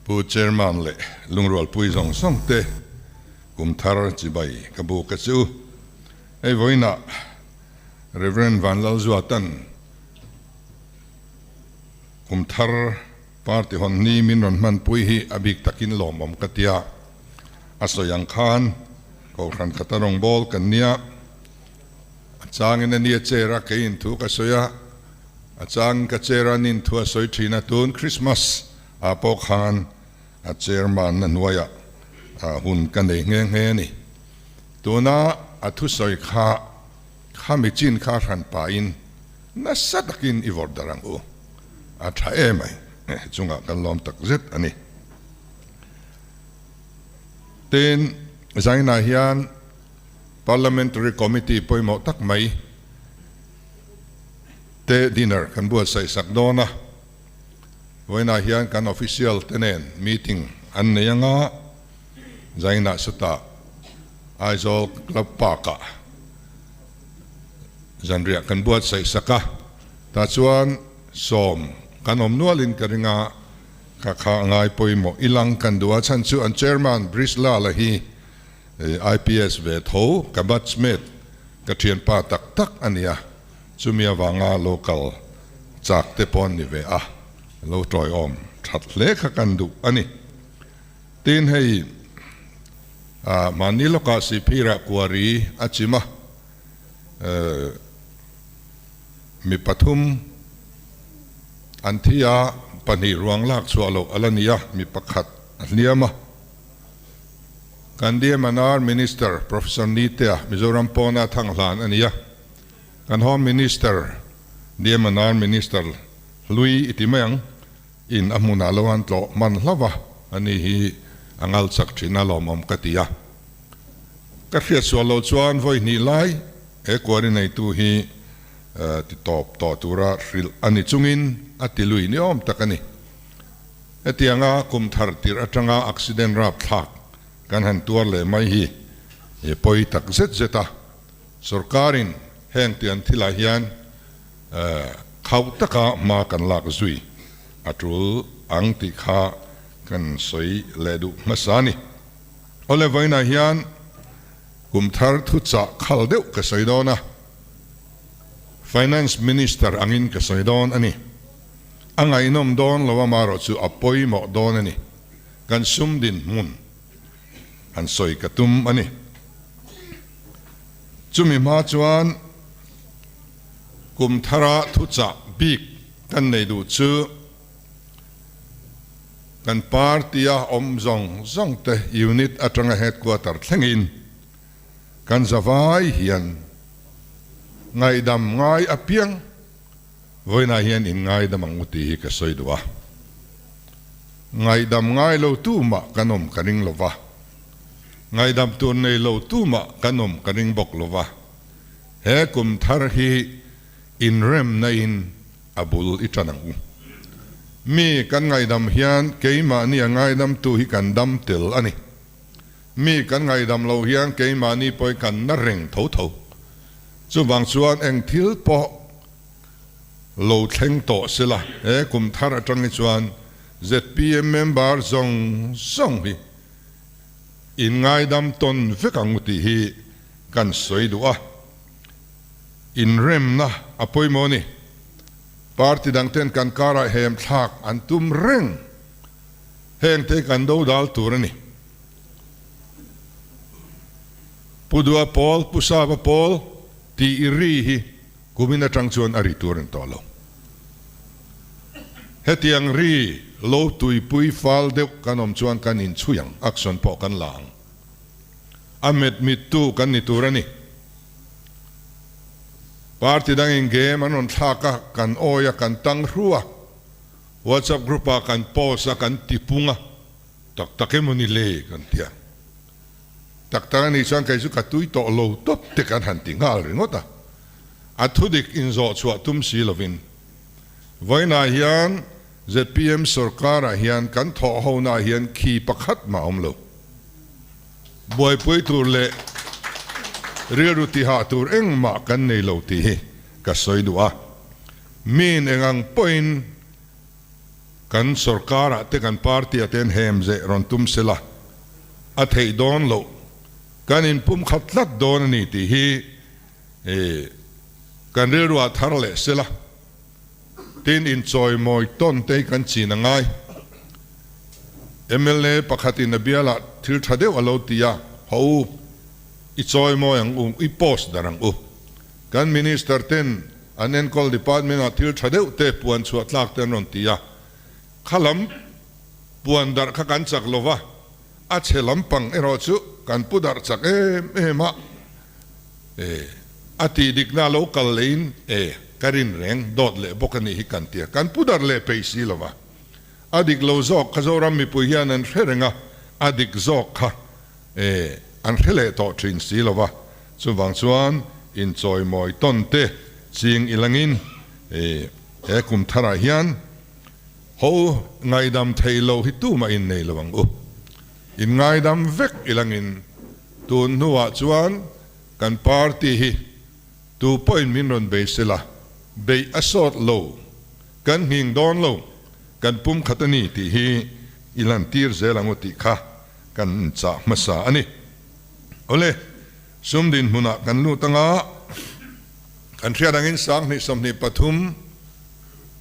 Pu Chairman leh lungrualpui zawng zawng te kum thar chibai ka buk a chu. Hei vawiinah Rev. Vanlalzuatan kum thar party hawn ni min rawn hmanpui hi a bik takin lawmawm ka tia. A sawi ang khan Kohhran khata rawngbâwl kan nia. A changin a nia chair a keiin thu ka sawi a, a changin ka chair a nin thu a sawi thin a, tun Christmas ah pawh khan a chairman na hnuaiah hun ka nei nghe nghe a ni. Tuna a thusawi kha khami chin kha hran pahin nasa takin i vawrh darh ang u, a tha em ai chungah kan lawm tak zet a ni. Tin, Zainah hian Parliamentary Committee pawimawh tak mai te dinner kan buatsaih sak dawn a, vawiinah hian kan official te nen meeting an nei anga Zainah sawtah Aizawl Club Park ah zanriah kan buatsaih sak a, tah chuan sawm kan awm nualin ka ring a, kha kha a ngai pawimawh ilang kan duh a, chhan chu an chairman Brisla la hi IPS ve tho ka batchmate ka thianpa tak tak a nia, chumi avanga lo kal chak te pawh an ni ve a, lo tawiawm that hle kha kan duh a ni. Tin hei mahni lawkah Sihphirah kuari a chim a, mi pathum an thi a, pahnih ruang lak chhuah loh a la ni a, mi pakhat a hliam a. Kan DMNR Minister Professor Nitea Mizoram pawna thang hlan a ni a, kan Home Minister DMNR Minister Hlui i ti mai ang in a hmunah lo an tlawh hman hlauh a, ani hi a ngal chak thin a lawmawm ka ti a. Ka hriat sual loh chuan vawi hnih lai he kuari neitu hi ti tawp tawh tura hrilh a ni chungin a ti lui ni awm tak a ni. Hetianga kum thar tirh atanga accident rapthlak kan han tuar leh mai hi pawi tak zet zet a, sorkarin heng tiang thilah hian khauh taka hma kan lak zui a tul ang tih kha kan sawi leh duh hmasa a ni. Awle vawiinah hian kum thar thuchah khal deuh ka sawi dawn a, Finance Minister angin ka sawi dawn a ni. A ngaihnawm dawn lo amarawh chu a pawimawh dawn a ni. Kan sum dinhmun han sawi ka tum a ni. Chumi hma chuan kum thara thuchah bik kan nei duh chu kan party-a awm zawng zawng te unit atanga headquarter thlengin kan zavai hian ngaihdam ngai apiang Vawiinah hian in ngaidam ang u tih hi ka sawi duh a. Ngaihdam ngai lo tu mah kan awm ka ring lo va. Ngaihdam tur nei lo tu mah kan awm ka ring bawk lo va. He kum thar hi inremna in a bul i tan ang u. Mi kan ngaihdam hian keimahni a ngaidamtu hi kan dam tel a ni. Mi kan ngaihdam lo hian keimahni pawhin kan na reng tho tho. Chuvang chuan eng thil pawh lo thleng tawh sela, he kum thar atang hi chuan zpm member zawng zawng hi in ngaidam tawn vek ang u tih hi kan sawi duh a. Inremna a pawimawh a ni. Party dang ten kan karah hem thlak an tum reng. Hengte kan dodal tur a ni. Pu Dua Pawl, Pu Sava Pawl tih i ri hi kumin atang chuan a ri tur a ni tawh lo. Hetiang ri lo tuipui fal deuh kan awm chuan kan inchhui ang, action pawh kan la ang. A met mittu kan ni tur a ni. Party dangin game an rawn thlak a, kan awi a, kan tang hru a. WhatsApp group ah kan post a kan ti pung a, tak tak emaw ni le kan ti a. Tak tak a nih chuan kei chu ka tui tawh lo tawp te kan han ti nghal ringawt a. A thudik inzawh chhuah tum si lovin vawiinah hian zpm sorkar ah hian kan thawh hona ah hian khi pakhat mah a awm lo. Buaipui tur leh rilru tihah tur engmah kan nei lo tih hi ka sawi duh a. Min eng ang pawhin. Kan sorkarah te kan party-ah te an hem zeh rawn tum sela a theih dawn loh. Kan inpumkhat tlat dawn a ni tih hi kan rilruah thar leh sela. Tin, inchawimawi tawn te hi kan chin a ngai. Mla pakhatin a bialah thil tha deuh a lo ti a, Haw u, i chawimawi ang u, i post dar ang u. Kan Minister ten an enkawl department ah thil tha deuh te puan chhuah tlak te an rawn ti a, kha lam puan darh kha kan chak lo va, a chhe lampang erawh chu kan pu darh chak em em a, e a tih dikna lo kal leiin e ka rin reng dawt leh bawk a nih hi kan ti a, kan pu darh leh peih si lo va, a dik lo zawk kha Zoram mipui hian an hre reng a, a dik zawk kha E, an hre leh tawh thin si lo va, chuvang chuan inchawimawi tawn te ching ilangin e, he kum tharah hian ho ngaidam thei lo hi tumah in nei lo ang u. In ngaidam vek ilangin tun hnuah chuan kan party hi tu pawhin min rawn bei sela, beih a sawt lo, kan nghing dawn lo, kan pumkhat a ni tih hi i lantir zel ang u tih kha Kan inchah hmasa a ni. Awle, sum dinhmunah kan lut anga kan hriat angin 2023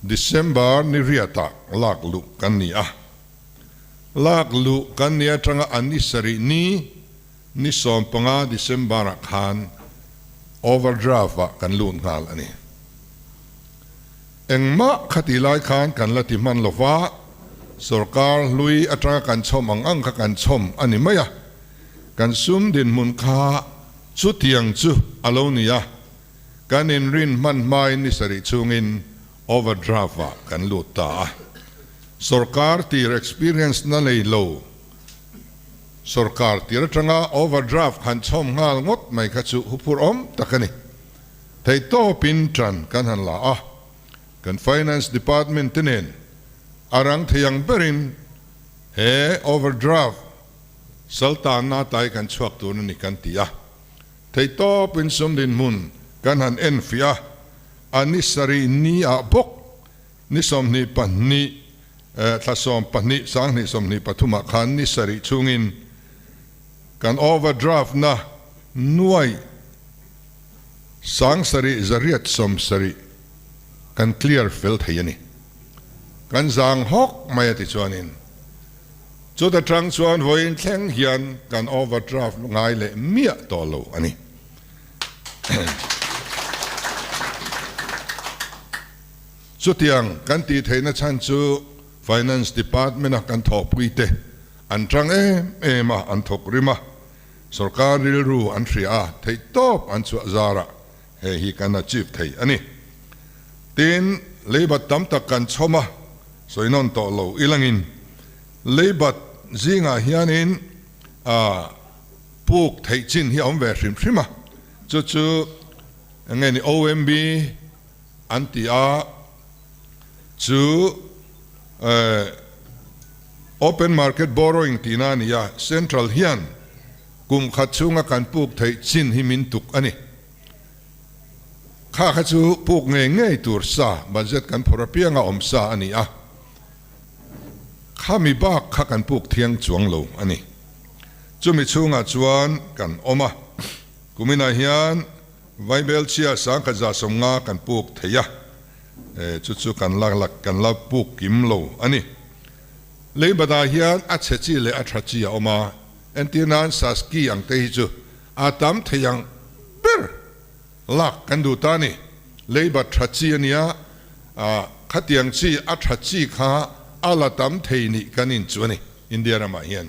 December ni riatah lak luh kan ni a. Lak luh kan ni atanga a ni sarih ni, ni 15 December-ah khan overdraft-ah kan lut nghal a ni. Engmah khati lai khan kan la ti hman lo va, sorkar hlui atanga kan chhawm ang ang kha kan chhawm a ni mai a, kan sum dinhmun kha chutiang chu a lo ni a, kan inrin hman hmain ni sarih chhungin overdraft-ah kan lut ta a. Sorkar tir experience na nei lo, sorkar tir atanga overdraft han chhawm nghal ngawt mai kha chu huphurhawm tak a ni. Theihtawpin ṭan kan han la a, kan Finance Department te nen a rang thei ang berin he overdraft saltanna tlai kan chhuak tur a ni kan ti a. Theihtawpin sum dinhmun kan han enfiah a, a ni sarih ni ah bawk ni 22 thla 12 2023 ah khan ni sarih chhungin kan overdraft na nuaih 7870 kan clear fel thei a ni. Kan zang hawk mai a ti chuanin chuta tang chuan vawiin thleng hian kan overdraft ngai leh miah tawh lo a ni. Chutiang kan tih theihna chhan chu Finance Department-a kan thawhpuite an tang em em a, an thawk rim a. Sorkar rilru an hria a, theihtawp an chhuah zarah hei hi kan achieve thei a ni. Tin, leibat tam tak kan chhawm a, sawi nawn tawh lo ilangin leibat zingah hianin a puk theih chin hi a awm ve hrim hrim a, chu chu eng nge ni OMB an ti a, chu Open market borrowing tihna a ni a, Central hian kum khat chhunga kan puk theih chin hi min tuk a ni. Kha kha chu puk ngei ngei tur sa, budget kan phawrh apianga awm sa a ni a, khami bak kha kan puk thiang chuang lo a ni. Chumi chhungah chuan kan awm a, kuminah hian Vaibel chhia 1150 kan puk thei a, chu chu kan la la kan la puk kim lo a ni. Leibadah hian a chhe chi leh a tha chi a awm a, entir nan Saski ang te hi chu a tam thei ang ber lak kan duh ta a ni. Leibat tha chi a nia, khatiang chi a tha chi kha a la tam thei nih kan in chu a ni India ramah hian.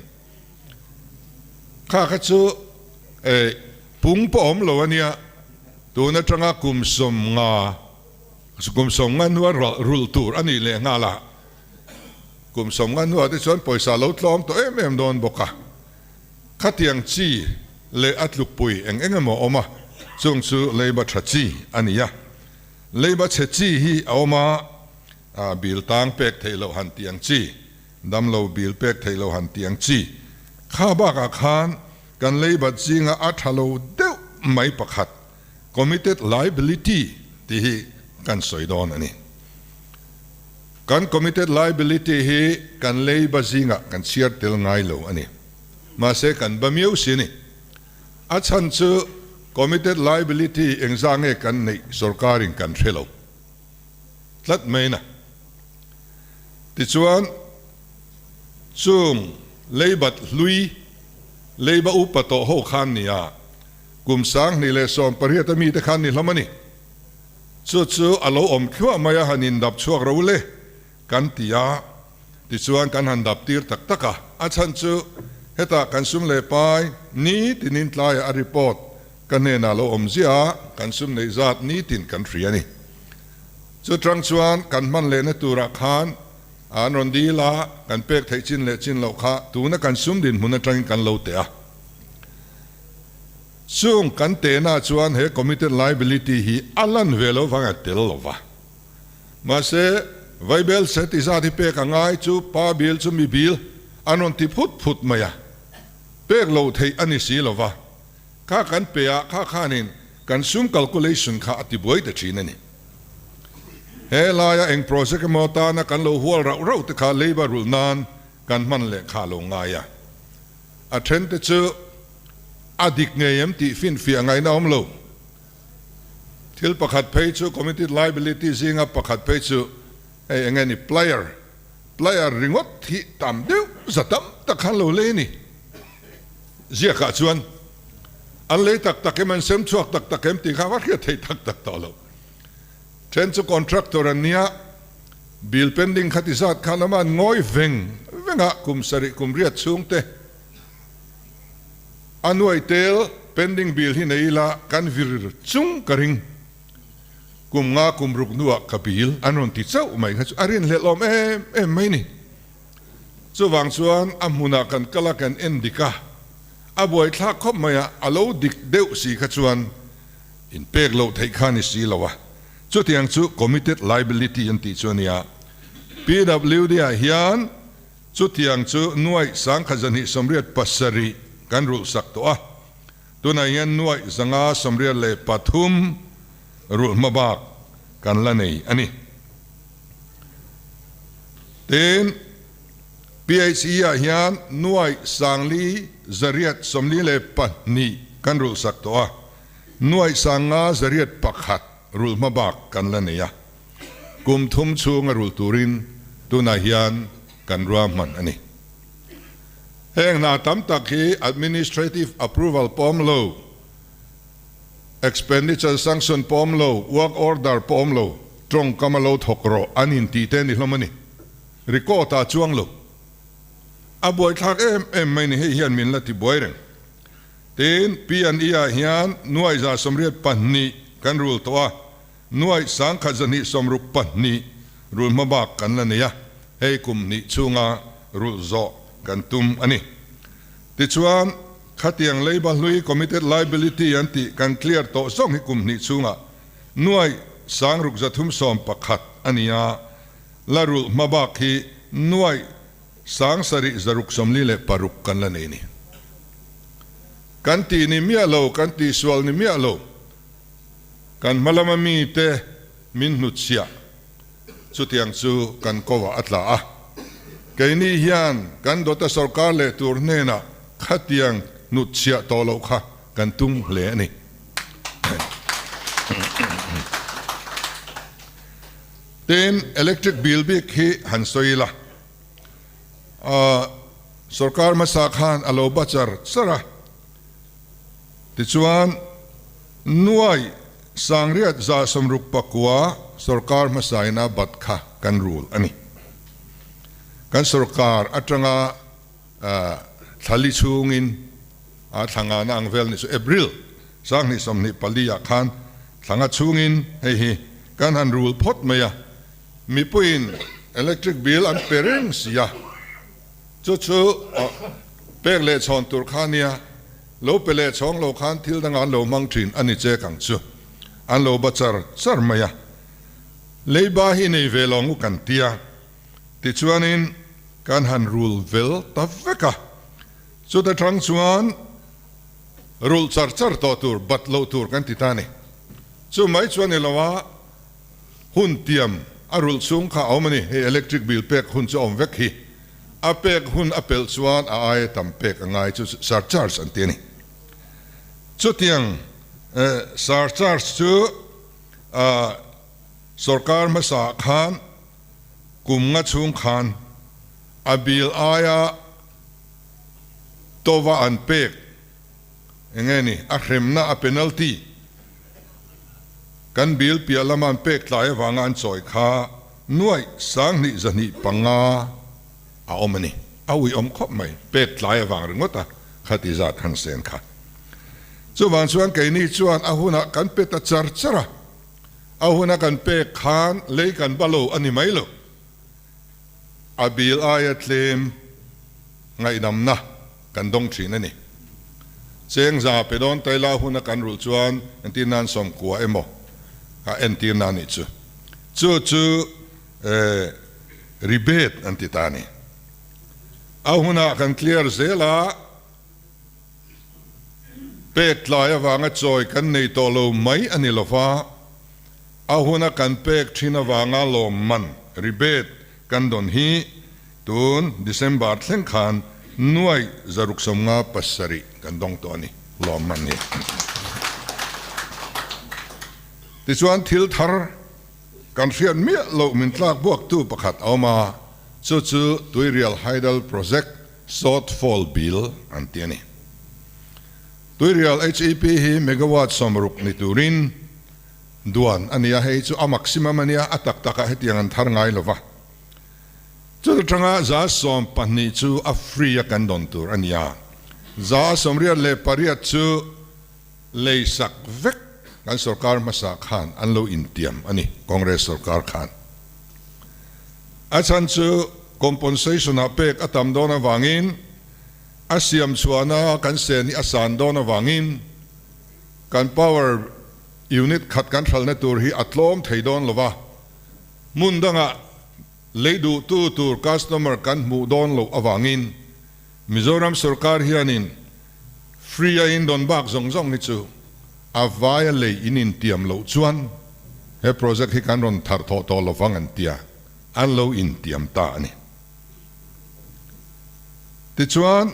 Kha kha chu Pung pawh awm lo a nia, tun atanga kum 50, kum 50 hnua rulh tur a nih leh nghal a, kum 50 hnuah te chuan pawisa lo tlawm tawh em em dawn bawk a, khatiang chi leh a tlukpui eng eng emaw a awm a, chung chu leiba tha chi a ni a, leiba chhe chi hi a awm a, bil tang pek theih loh han tih ang chi, damlo bil pek theih loh han tih ang chi, kha bakah khan Kan leibat zinga a tha lo deuh mai pakhat, committed liability tih hi kan sawi dawn a ni. Kan committed liability hi kan leiba zingah kan chhiar tel ngai lo a ni. Mahse kan ba miau si a ni. A chhan chu committed liability engzah nge kan neih sorkarin kan hre lo tlat mai na. Tichuan chung leibat hlui leiba upa tawh ho khan nia kum 2018 a mite khan ni hlawm a ni. Chu chu a lo awm thluah mai a, han indap chhuak ro le kan ti a, tichuan kan han dap tir tak tak a. A chhan chu hetah kan sum leh pai nitinin tlaiah a report ka hnenah lo awm ziah a, kan sum neih zat nitin kan hria a ni. Chu tang chuan kan hman lehna turah khan an rawn dil a, kan pek theih chin leh chin loh kha tuna kan sum dinhmun atangin kan lo teh a. Chung kan tehna chuan he committed liability hi a lan ve lo vang a tel lo va. Mahse, Vaibel set i zat hi pek a ngai chu pa bil chu mi bil an rawn ti phut phut mai a, pek loh theih a ni si lo va. Kha kan pe a, kha khanin kan sum calculation kha a ti buai ta thin a ni. He laia eng project emaw tana kan lo hual rauh rauh te kha leiba rulh nan kan hman leh kha a lo ngai a. A then te chu a dik ngei em tih finfiah ngaihna awm lo. Thil pakhat phei chu committed liability zinga pakhat phei chu hei eng nge ni plier, plier ringawt hi tam deuh za tam tak khan lo lei a ni. Ziakah chuan an lei tak tak em an sem chhuak tak tak em tih kha va hriat theih tak tak tawh lo. Then chu contractor an nia, bill pending kha ti zat khan ama an ngawi veng veng a, kum sarih kum riat chhung te a nuai tel pending bill hi nei ila kan vir chung ka ring. Kum nga kum ruk hnuah ka bill an rawn ti chauh mai kha chu a rinhlelh awm em em mai ni. Chuvang chuan a hmunah kan kal a kan en dik a, a buaithlak khawp mai a, a lo dik deuh si kha chuan In pek loh theih kha ni si lo a, chutiang chu committed liability an tih chu a nia. PWD ah hian chutiang chu nuaih 1277 kan rulh sak tawh a, tunah hian nuaih 583 rulh hma bak kan la nei a ni. Tin, PHE ah hian nuaih 5442 kan rulh sak tawh a, Nuaih 5101 rulh hma bak kan la nei a, kum thum chhunga rulh turin tunah hian kan ruahman a ni. Heng hna tam tak hi administrative approval pawm lo, expenditure sanction pawm lo, work order pawm lo, tawngkam a lo thawk rawh an intih te ni hlawm a ni. Record ah chuang lo. A buaithlak em em mai ni hei hian min la ti buai reng. Tin, P&E ah hian nuaih 182 kan rul tawh a, nuaih 1262 rul hma bak kan la nei a, hei kum hnih chhunga rulh zawh kan tum a ni. Tichuan, khatiang leiba hlui committed liability an tih kan clear tawh zawng hi kum hnih chhungah nuaih 6311 a ni a, la rulh hma bak hi nuaih 7646 kan la nei ni. Kan tih ni miah lo, kan tihsual ni miah lo. Kan hma lama mite min hnutchhiah chutiang chu kan ko ah a tla a. Keini hian kan dawta sorkar leh tur hnenah khatiang hnutchhiah tawh loh kha kan tum hle a ni. Tin, electric bill bik hi han sawi ila. Sorkar hmasa khan a lo ba char char a, tichuan nuai 6169 sorkar hmasain a bat kha kan rul a ni. Kan sorkar atanga thlali chhungin a thla ngana ang vel ni chu April 2024 ah khan thla nga chhungin hei hi kan han rul phawt mai a. Mipuiin electric bill an pe reng si a, chu chu pek leh chhawn tur kha nia, lo pe leh chhawng lo khan thil dangah an lo hmang thin a ni chek ang chu, an lo ba char char mai a. Leiba hi nei ve lo ngu kan tia, tichuanin kan han rul vel ta vek a, chuta tang chuan rulh char char tawh tur, bat loh tur kan ti ta a ni. Chu mai chuan ni lo a. Hun tiam A rulh chhung kha a awm a ni. Hei electric bill pek hun chu a awm vek hi. A pek hun a pelh chuan a aia tam pek a ngai chu surcharge an ti a ni. Chutiang surcharge chu sorkar hmasa khan kum nga chhung khan a bill aia tova an pek eng nge ni a hremna a penalty kan bill piah lama an pek tlai avanga an chawi kha nuaih 20 205 a awm a ni. A uiawm khawp mai, pek tlai avang ringawt a khati zat han sen kha. Chuvang chuan keini chuan a hunah kan pe ta char char a, a huna kan pek khan lei kan ba lo a ni mai lo. A bil aia tlem ngaihdamna kan dawng thin a ni. Cheng za pe dawn taila huna kan rulh chuan entir nan 90 emaw a entir na nih chu. Chu chu rebate an ti ta a ni. A hunah kan clear zel a, pek tlai avanga chawi kan nei tawh lo mai a ni lova, a huna kan pek thin avanga lawmman, rebate, kan dawn hi tun December thleng khan nuai 657 kan dawng tawh a ni, lawmman hi. Tichuan thil thar kan hriat miah loh min tlak buaktu pakhat a awm a, chu chu Tuirial Hydel Project Shortfall Bill an ti a ni. Tuirial HEP hi megawatt 60 ni turin duan a ni a, hei chu a maximum a nia, a tak takah hetiang an thar ngai lova. Chuta tanga 20% chu a free a kan dawn tur a ni a, 88% chu lei sak vek kan sorkar hmasa khan an lo intiam a ni, Congress sorkar khan. A chhan chu compensation ah pek a tam dawn avangin a siam chhuahna kan sen hi a san dawn avangin kan power unit khat kan hralhna tur hi a tlawm thei dawn lova, hmun dangah lei duhtu tur customer kan hmuh dawn loh avangin Mizoram sorkar hianin free a indawn bak zawng zawng hi chu a vaia lei in intiam loh chuan he project hi kan rawn thar thawh tawh lovang an tia, an lo intiam ta a ni. Tichuan,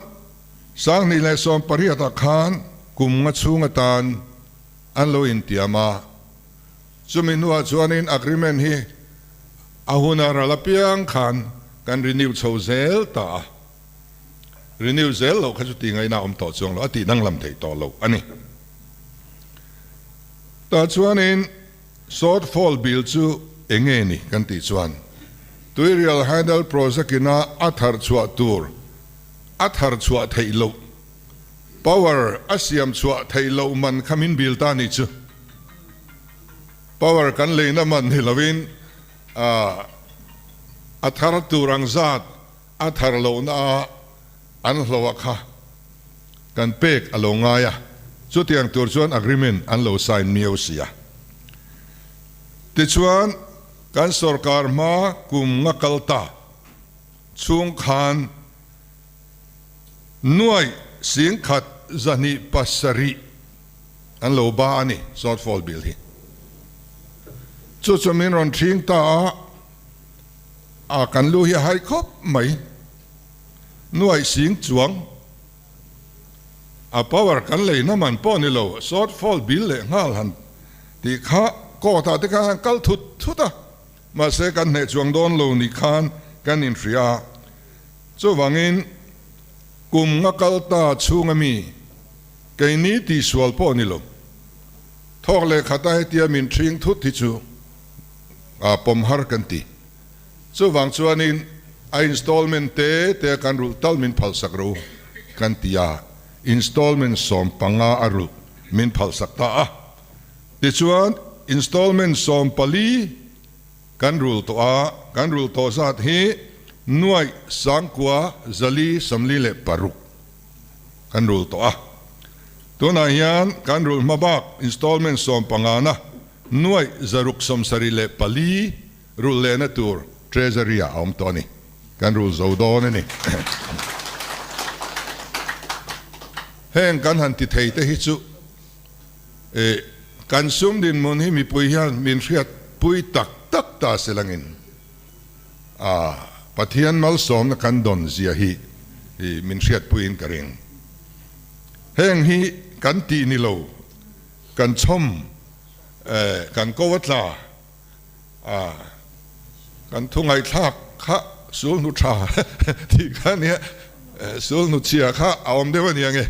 2018 ah khan kum nga chhung atan an lo intiam a, chumi hnuah chuanin agreement hi a huna ral apiang khan kan renew chho zel ta a. Renew zel loh kha chu tih ngaihna a awm tawh chuang lo, a tih danglam theih tawh loh a ni. Tah chuanin shortfall bill chu eng nge ni kan tih chuan Tuirial Hydel Project ina a thar chhuah tur a thar chhuah theih loh, power a siam chhuah theih loh man kha min bill ta nih chu. Power kan leina man ni lovin a thar tur ang zat A thar lohna a an hloh a kha kan pek a lo ngai a, chutiang tur chuan agreement an lo sign miau si a. Tichuan kan sorkar hma kum nga kal ta chhung khan nuai 1107 an lo ba a ni shortfall bill hi. Chu chu min rawn thing ta a. A kan lu hi a hai khawp mai. Nuaih sing chuang a power kan leina man pawh ni lo, short fall bill leh nghal han tih kha court ah te khan han kal thut thut a, mahse kan hneh chuang dawn lo ni khan kan inhria a. Chuvangin kum nga kal ta chhunga mi keini tihsual pawh ni lo, thawk leh khata hetia min thing thut hi chu a pawm har kan ti. Chuvang chuanin a installment te te kan rulh tal min phalsak ro kan ti a, installment 15 a rulh min phalsak ta a. Tichuan installment 14 kan rul tawh a, kan rulh tawh zat hi nuaih 9446 kan rul tawh a. Tunah hian kan rulh hma bak installment 15 na Nuaih 674 rulh lehna tur Treasury ah a awm tawh a ni. Kan rulh zo dawn a ni. Heng kan han ti thei te hi chu kan sum dinhmun hi mipui hian min hriatpui tak. tak ta se langin a Pathian malsawmna kan dawn zia hi min hriatpuiin ka ring. Heng hi kan tih ni lo, kan chhawm, kan ko a tla a, kan thu ngaihthlak kha sulhnu tha tih kha nia, sulhnu chhia kha a awm deuh a nia nge.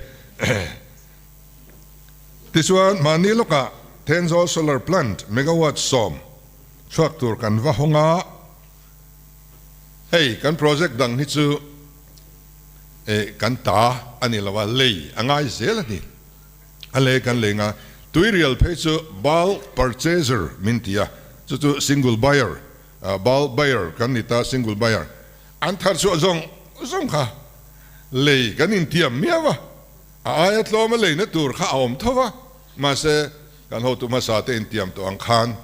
Tichuan, mahni lawkah Thenzawl Solar Plant megawatt 10 chhuak tur kan va hawng a, hei kan project dang hi chu kan ta a ni lo a, lei a ngai zel a ni. A lei kan lei nga, tuirial phei chu bulk purchaser min ti a, chu chu single buyer, bulk buyer kan ni ta, single buyer an thar chhuah zawng zawng kha lei kan intiam miau a. A aia tlawma leina tur kha a awm tho va, mahse kan hotu hmasa te intiam tawh ang khan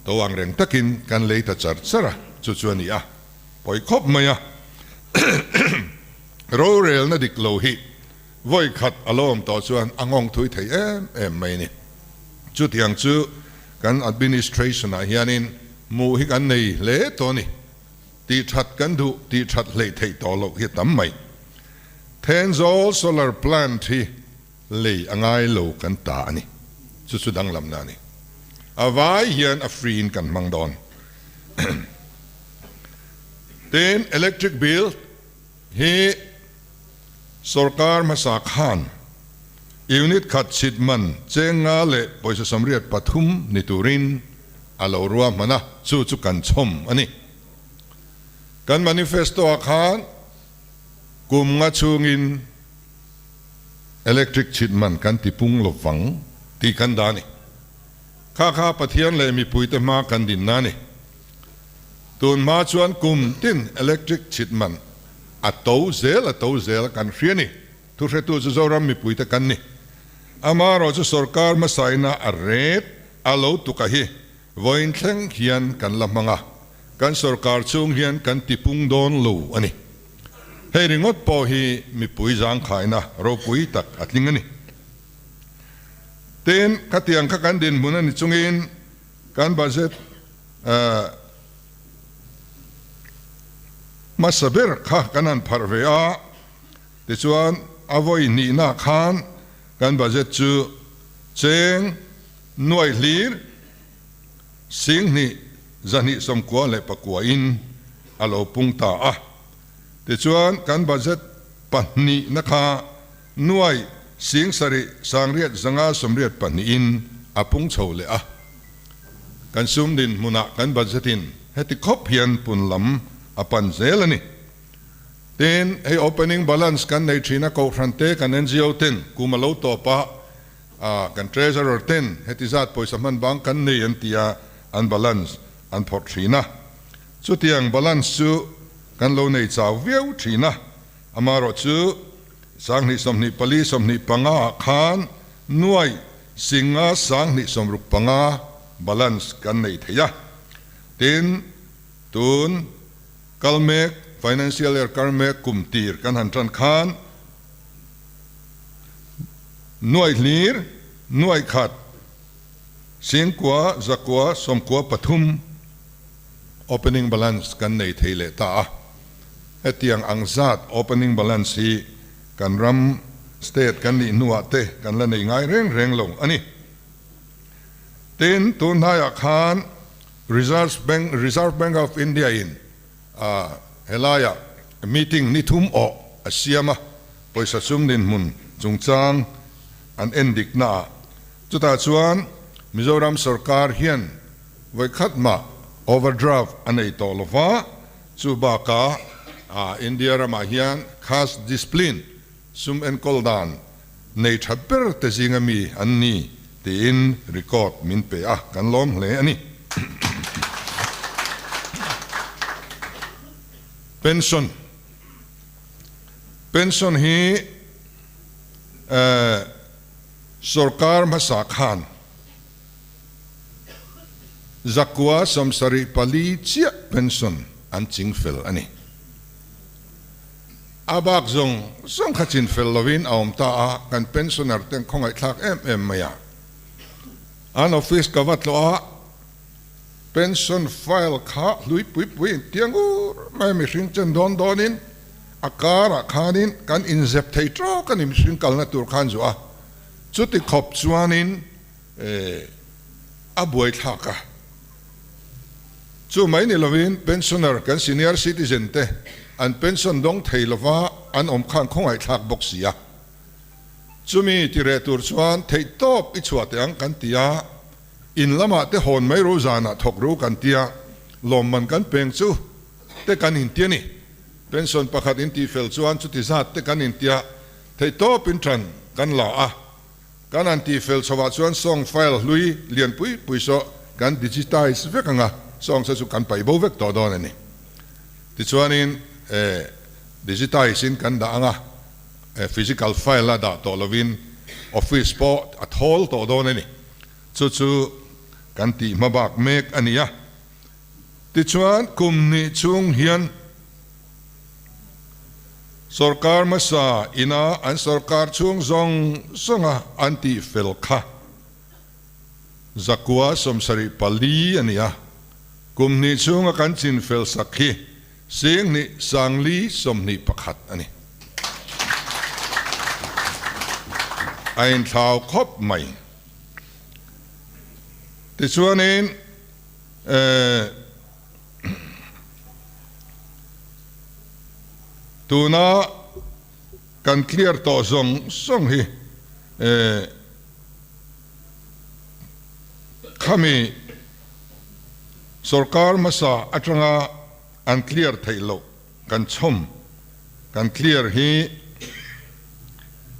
to ang reng takin kan lei ta char char a, chu chu a ni a, pawi khawp mai a. Rorelna dik lo hi vawi khat a lo awm tawh chuan a nghawng thui thei em em mai a ni. Chutiang chu kan administration ah hianin hmuh hi kan nei hle tawh a ni. Tih that kan duh, tih that hleih theih tawh loh hi a tam mai. Thenzawl solar plant hi lei a ngai lo kan ta a ni. Chu chu danglamna a ni. A vai hian a free in kan hmang dawn. Tin, electric bill hi sorkar hmasa khan unit khat chhit man cheng nga leh pawisa 83 ni turin a lo ruahman a, chu chu kan chhawm a ni. Kan manifesto ah khan kum nga chhungin electric chhit man kan ti pung lo vang tih kan dah a ni. Kha kha Pathian leh mipuite hma kan dinna a ni. Tun hma chuan kum tin electric chhit man a to zel a to zel a kan hria ni. Thuhretu chu Zoram mipuite kan ni. Amaherawh chu sorkar hmasaina a ret a lo tuka hi vawiin thleng hian kan la hmang a, kan sorkar chhung hian kan tipung dawn lo a ni. Hei ringawt pawh hi mipui zangkhaina ropui tak a tling a ni. Tin, khatiang kha kan dinhmun a ni chungin kan budget hmasa ber kha kan han pharh ve a, tichuan a vawi hnihna khan kan budget chu cheng nuai hlir 20 294 in a lo pung ta a, tichuan kan budget pahnihna kha nuai 7 8 582 in a pung chho leh a. Kan sum dinhmunah kan budget in heti khawp hian pun lam a pan zel a ni. Tin, hei opening balance kan nei thin a, Kohhran te kan NGO ten kum a lo tawp a, kan Treasurer ten heti zat pawisa hman bang kan nei an ti a, an balance an phawrh thin a. Chutiang balance chu kan lo nei chau viau thin a, amaherawh chu 2024 25 ah khan nuai 5 265 balance kan nei thei a. Tin, tun kal mek, financial year kar mek kum tir kan han tan khan nuai hlir, nuai khat, 9 193 opening balance kan nei thei leh ta a. Hetiang ang zat opening balance hi kan ram state kan nih hnuah te kan la nei ngai reng reng lo a ni. Tin, tun hnaiah khan Reserve Bank, Reserve Bank of India in helaiah meeting ni thum awh a siam a, pawisa sum dinhmun chungchang an en dikna ah. Chutah chuan Mizoram sorkar hian vawikhat mah overdraft a nei tawh lo va, chu bakah India ramah hian cash discipline, sum enkawl dan, nei tha ber te zinga mi an ni tiin record min pe a, kan lawm hle a ni. Pension Pension hi sorkar hmasa khan 974 chiah pension an ching fel a ni. A bak zawng zawng kha chin fel lovin a awm ta a, kan pensioner te an khawngaihthlak em em mai a. An office ka va tlawh a, Pension file kha hlui pui pui in tia ngur mai a mihring chen dawn dawnin a karah khanin kan inzep thei tawk a ni mihring kalna tur khan zuah a, chuti khawp chuanin a buaithlak a. Chu mai ni lovin pensioner kan senior citizen te an pension dawng thei lova an awm khan khawngaihthlak bawk si a. Chumi ti reh tur chuan theihtawp i chhuah teh ang kan ti a, in lamah te hawn mai ro zanah thawk ro kan ti a, lawmman kan peng chu te kan inti a ni. Pension pakhat in tihfel chuan chuti zat te kan inti a, theihtawp in ṭan kan la a. Kan han tihfel chhovah chuan song file hlui lian pui pui saw kan digitize vek ang a, song saw chu kan paih bo vek tawh dawn a ni. Tichuanin digitize in kan dah ang a, physical file a dah tawh lovin office pawh a thawl tawh dawn a ni. Chu chu kan tih hma bak mek a ni a. Tichuan kum hnih chhung hian Sorkar hmasa ina an sorkar chhung zawng zawnga an tih fel kha zakua 74 a ni a, kum hnih chhunga kan chin fel sak hi 10 0 421 a ni. A inthlau khawp mai. Tichuanin eh. Tuna kan clear tawh zawng zawng hi khami sorkar hmasa atanga an clear theih loh kan chhawm kan clear hi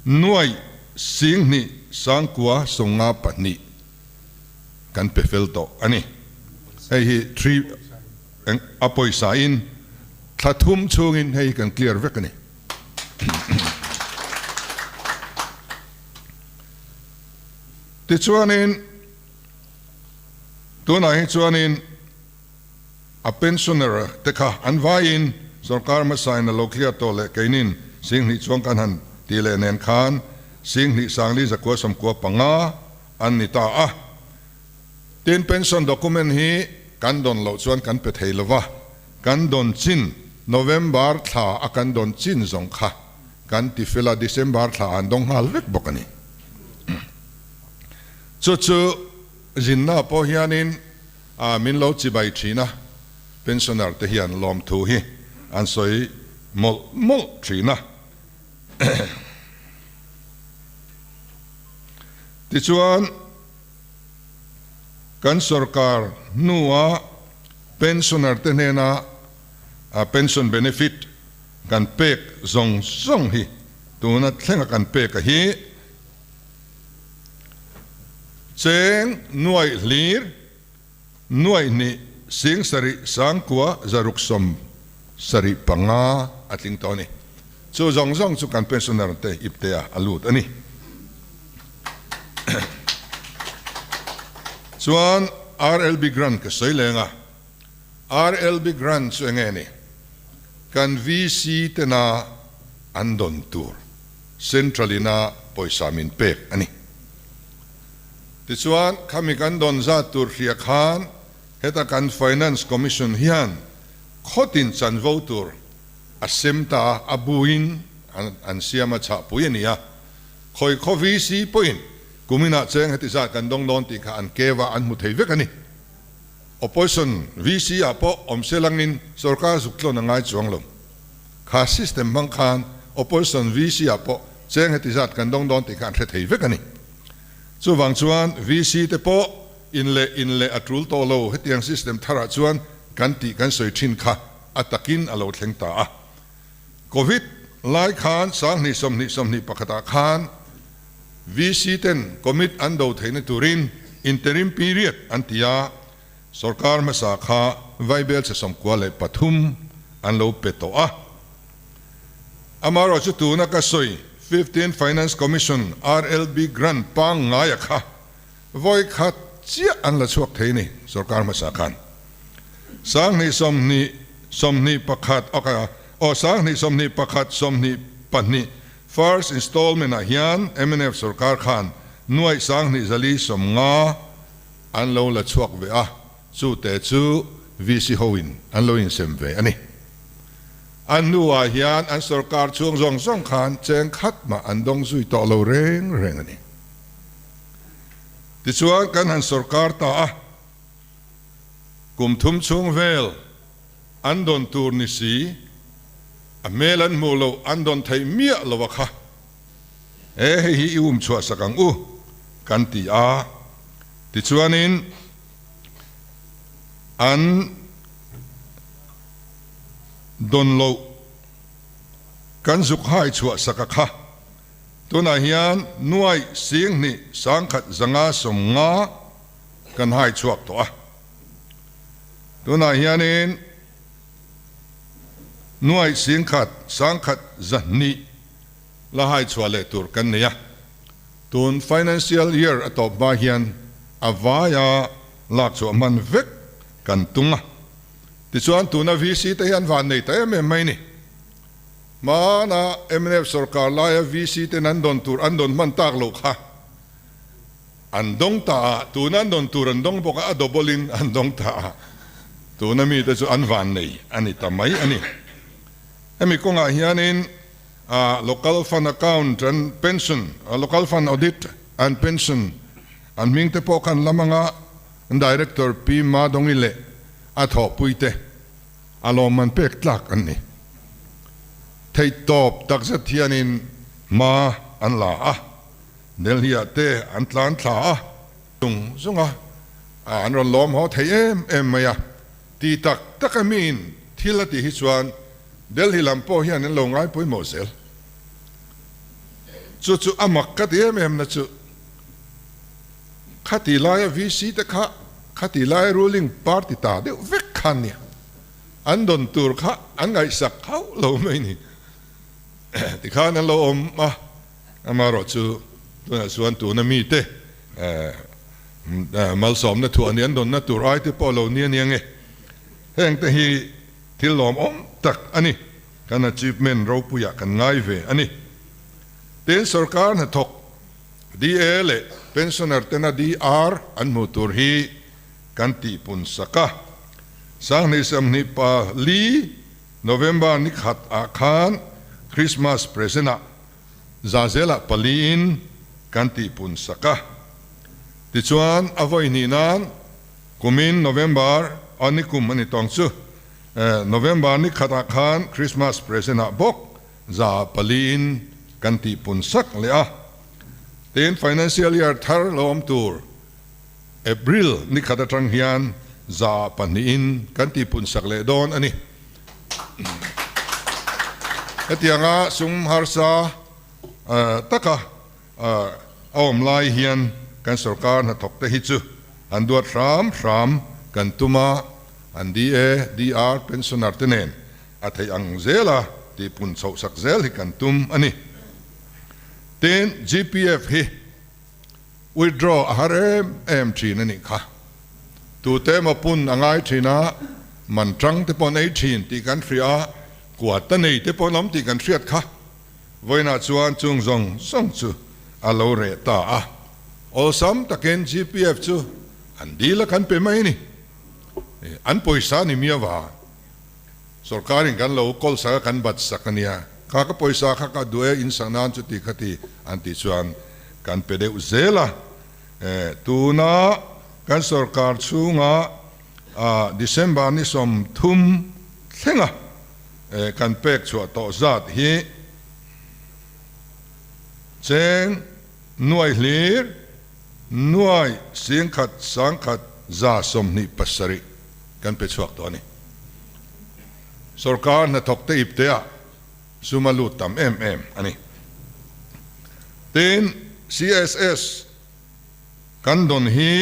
nuaih 10 9 52. Kan pe fel tawh a ni. Hei hi three eng a pawisa in thla thum chhungin hei hi kan clear vek a ni. Tichuanin tunah hi chuanin a pensioner te kha an vaiin sorkar hmasa in a lo clear tawh leh keinin 10,000 chuang kan han tih leh nen khan 10,000 4 1 95 an ni ta a. Tin, pension document hi kan dawn loh chuan kan pe thei lova, kan dawn chin November thla a kan dawn chin zawng kha kan ti fel a, December thla an dawng nghal vek bawk a ni. Chu chu zinna pawh hianin min lo chibai thin a, pensioner te hian lawmthu hi an sawi mawlh mawlh thin a. Tichuan, kan sorkar hnua pensioner te hnena pension benefit kan pek zawng zawng hi tuna thlenga kan pek a hi cheng nuaih hlir Nuaih hnih 7 9 675 a tling tawh a ni. Chu zawng zawng chu kan pensioner te ipte ah a lut a ni. Chuan RLB grant ka sawi leng a, RLB grant chu enge ni? Kan VC tena an dawn tur Central ina pawisa min pek a ni. Tichuan, khami kan dawn zat tur hria khan heta kan Finance Commission hian khawtin chanvo tur a sem ta a, a buin an siam a chhahpui a ni a. Khawi khaw VC pawhin kuminah cheng heti zat kan dawng dawn tih kha an keva an hmu thei vek a ni. Opposition VC ah pawh awm se langin sorkar zuk tlawn a ngai chuang lo. Kha system hmang khan Opposition VC ah pawh cheng heti zat kan dawng dawn tih kha an hre thei vek a ni. Chuvang chuan VC te pawh in leh in leh a tul tawh lo hetiang system tharah chuan kan tih kan sawi thin kha a takin a lo thleng ta a. Covid lai khan 20 20 21 ah khan VC ten commit an do theihna turin interim period an ti a, sorkar hmasa kha vaibel chhe 93 an lo pe tawh a. Amaherawhchu tuna ka sawi Fifteen Finance Commission RLB grant pangngaia kha vawi khat chiah an la chhuak thei ni sorkar hmasa khan. 20 20 21 ok aw 20 21 22 first installment ah hian mnf sorkar khan nuaih 10,450 an lo la chhuak ve a. chute chu VC hoin an lo insem ve a ni. A hnuah hian an sorkar chhung zawng zawng khan cheng khat mah an dawng zui tawh lo reng reng a ni. Tichuan kan han sorkar ta a, kum thum chhung vel an dawn tur ni si, a hmel an hmuh loh an dawn theih miah lo a kha. E hei hi i um chhuah sak ang u kan ti a, tichuanin an dawn loh kan zuk hai chhuah sak a kha. Tunah hian nuaih singhnih sangkhat zanga 50 kan hai chhuak tawh a. Tunah hianin nuaih singkhat sangkhat 200 la hai chhuah leh tur kan nei a. Tun financial year a tawp hma hian a vaia lak chhuah hman vek kan tung a. Tichuan tuna VC te hi an van nei ta em em mai ni. Hmana mnf sorkar laia VC ten an dawn tur an dawn hman tak loh kha an dawng ta a, tuna an dawn tur an dawng bawk a, a double in an dawng ta a, tuna mite chu an van nei a ni ta mai a ni. Hemi kawngah hianin Local Fund Account and Pension, Local Fund Audit and Pension an hming te pawh khan lam anga Director Pi Madongi leh a thawhpuite a lawmman pek tlak an ni. Theihtawp takzet hianin hma an la a, Delhi-ah te an tlan thla a, zung zung a, an rawn lawm haw thei em em mai a, ti tak tak a miin thil a tih hi chuan Delhi lam pawh hian an lo ngai pawimawh zel. Chu chu a mak ka ti em em na chu khati laia VC te kha khati laia ruling party ta deuh vek kha an nia. An dawn tur kha an ngaihsak hauh lo mai ni. Tikhan an lo awm a, amaherawh chu tunah chuan tuna mite malsawmna thuah ni an dawnna tur ai te pawh lo ni a nia nge. Heng te hi Thil lawmawm tak a ni. Kan achievement ropuiah kan ngai ve a ni. Tin, sorkar hnathawk DA leh pensioner tena DR an hmuh tur hi kan tihpun sak a. 2024 November ni khat ah khan Christmas present ah zazelah paliin kan tihpun sak a. Tichuan a vawi hnih nan Kumin November a ni kum a ni tawng chu November ni khatah khan Christmas present ah bawk 4% in kan tihpun sak leh a. Tin, financial year thar lo awm tur April ni khat atang hian 2% in kan tihpun sak leh dawn a ni. Hetianga sum harsa taka A awm lai hian kan sorkar hnathawk te hi chu an duat hram hram kan tum a, an DA, DR, pensioner te nen a theih ang zela tihpun chhoh sak zel hi kan tum a ni. Tin, GPF hi withdraw a har em em thin a nih kha. Tute emaw pun a ngai thin a, man tang te pawh an ei thin tih kan hria a, kuata nei te pawh an awm tih kan hriat kha. Vawiinah chuan chung zawng zawng chu a lo reh ta a, awlsam takin GPF chu an dil a kan pe mai a ni. An pawisa ni miau a, sorkarin kan lo kawl sak a, kan bat sak a nia, kha ka pawisa kha ka duh e, in sak nan chuti khati an tih chuan kan pe deuh zel a. Tuna kan sorkar chhunga December ni 30 thlenga Kan pek chhuah tawh zat hi cheng nuai hlir nuai singkhat sangkhat 127 kan pe chhuak tawh a ni. Sorkar hnathawk te ip teah sum a lut tam em em a ni. Tin, CSS kan dawn hi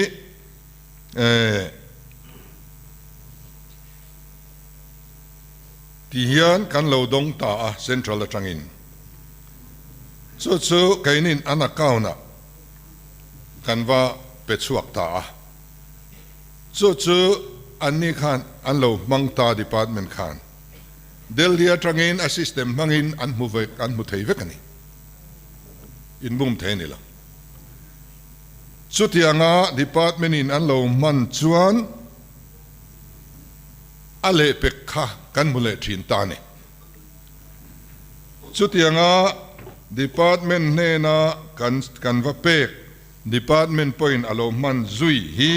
Ti hian kan lo dawng ta a Central atangin. Chu chu keinin an account ah kan va pe chhuak ta a. Chu chu anni khan an lo hmang ta department khan. Delhi atangin a system hmangin an hmu vek an hmu thei vek a ni. Inbum thei a ni lo. Chutianga department in an lo hman chuan. a lehpek kha kan hmu leh thin ta a ni. Chutianga Department hnena kan kan va pek Department pawhin a lo hman zui hi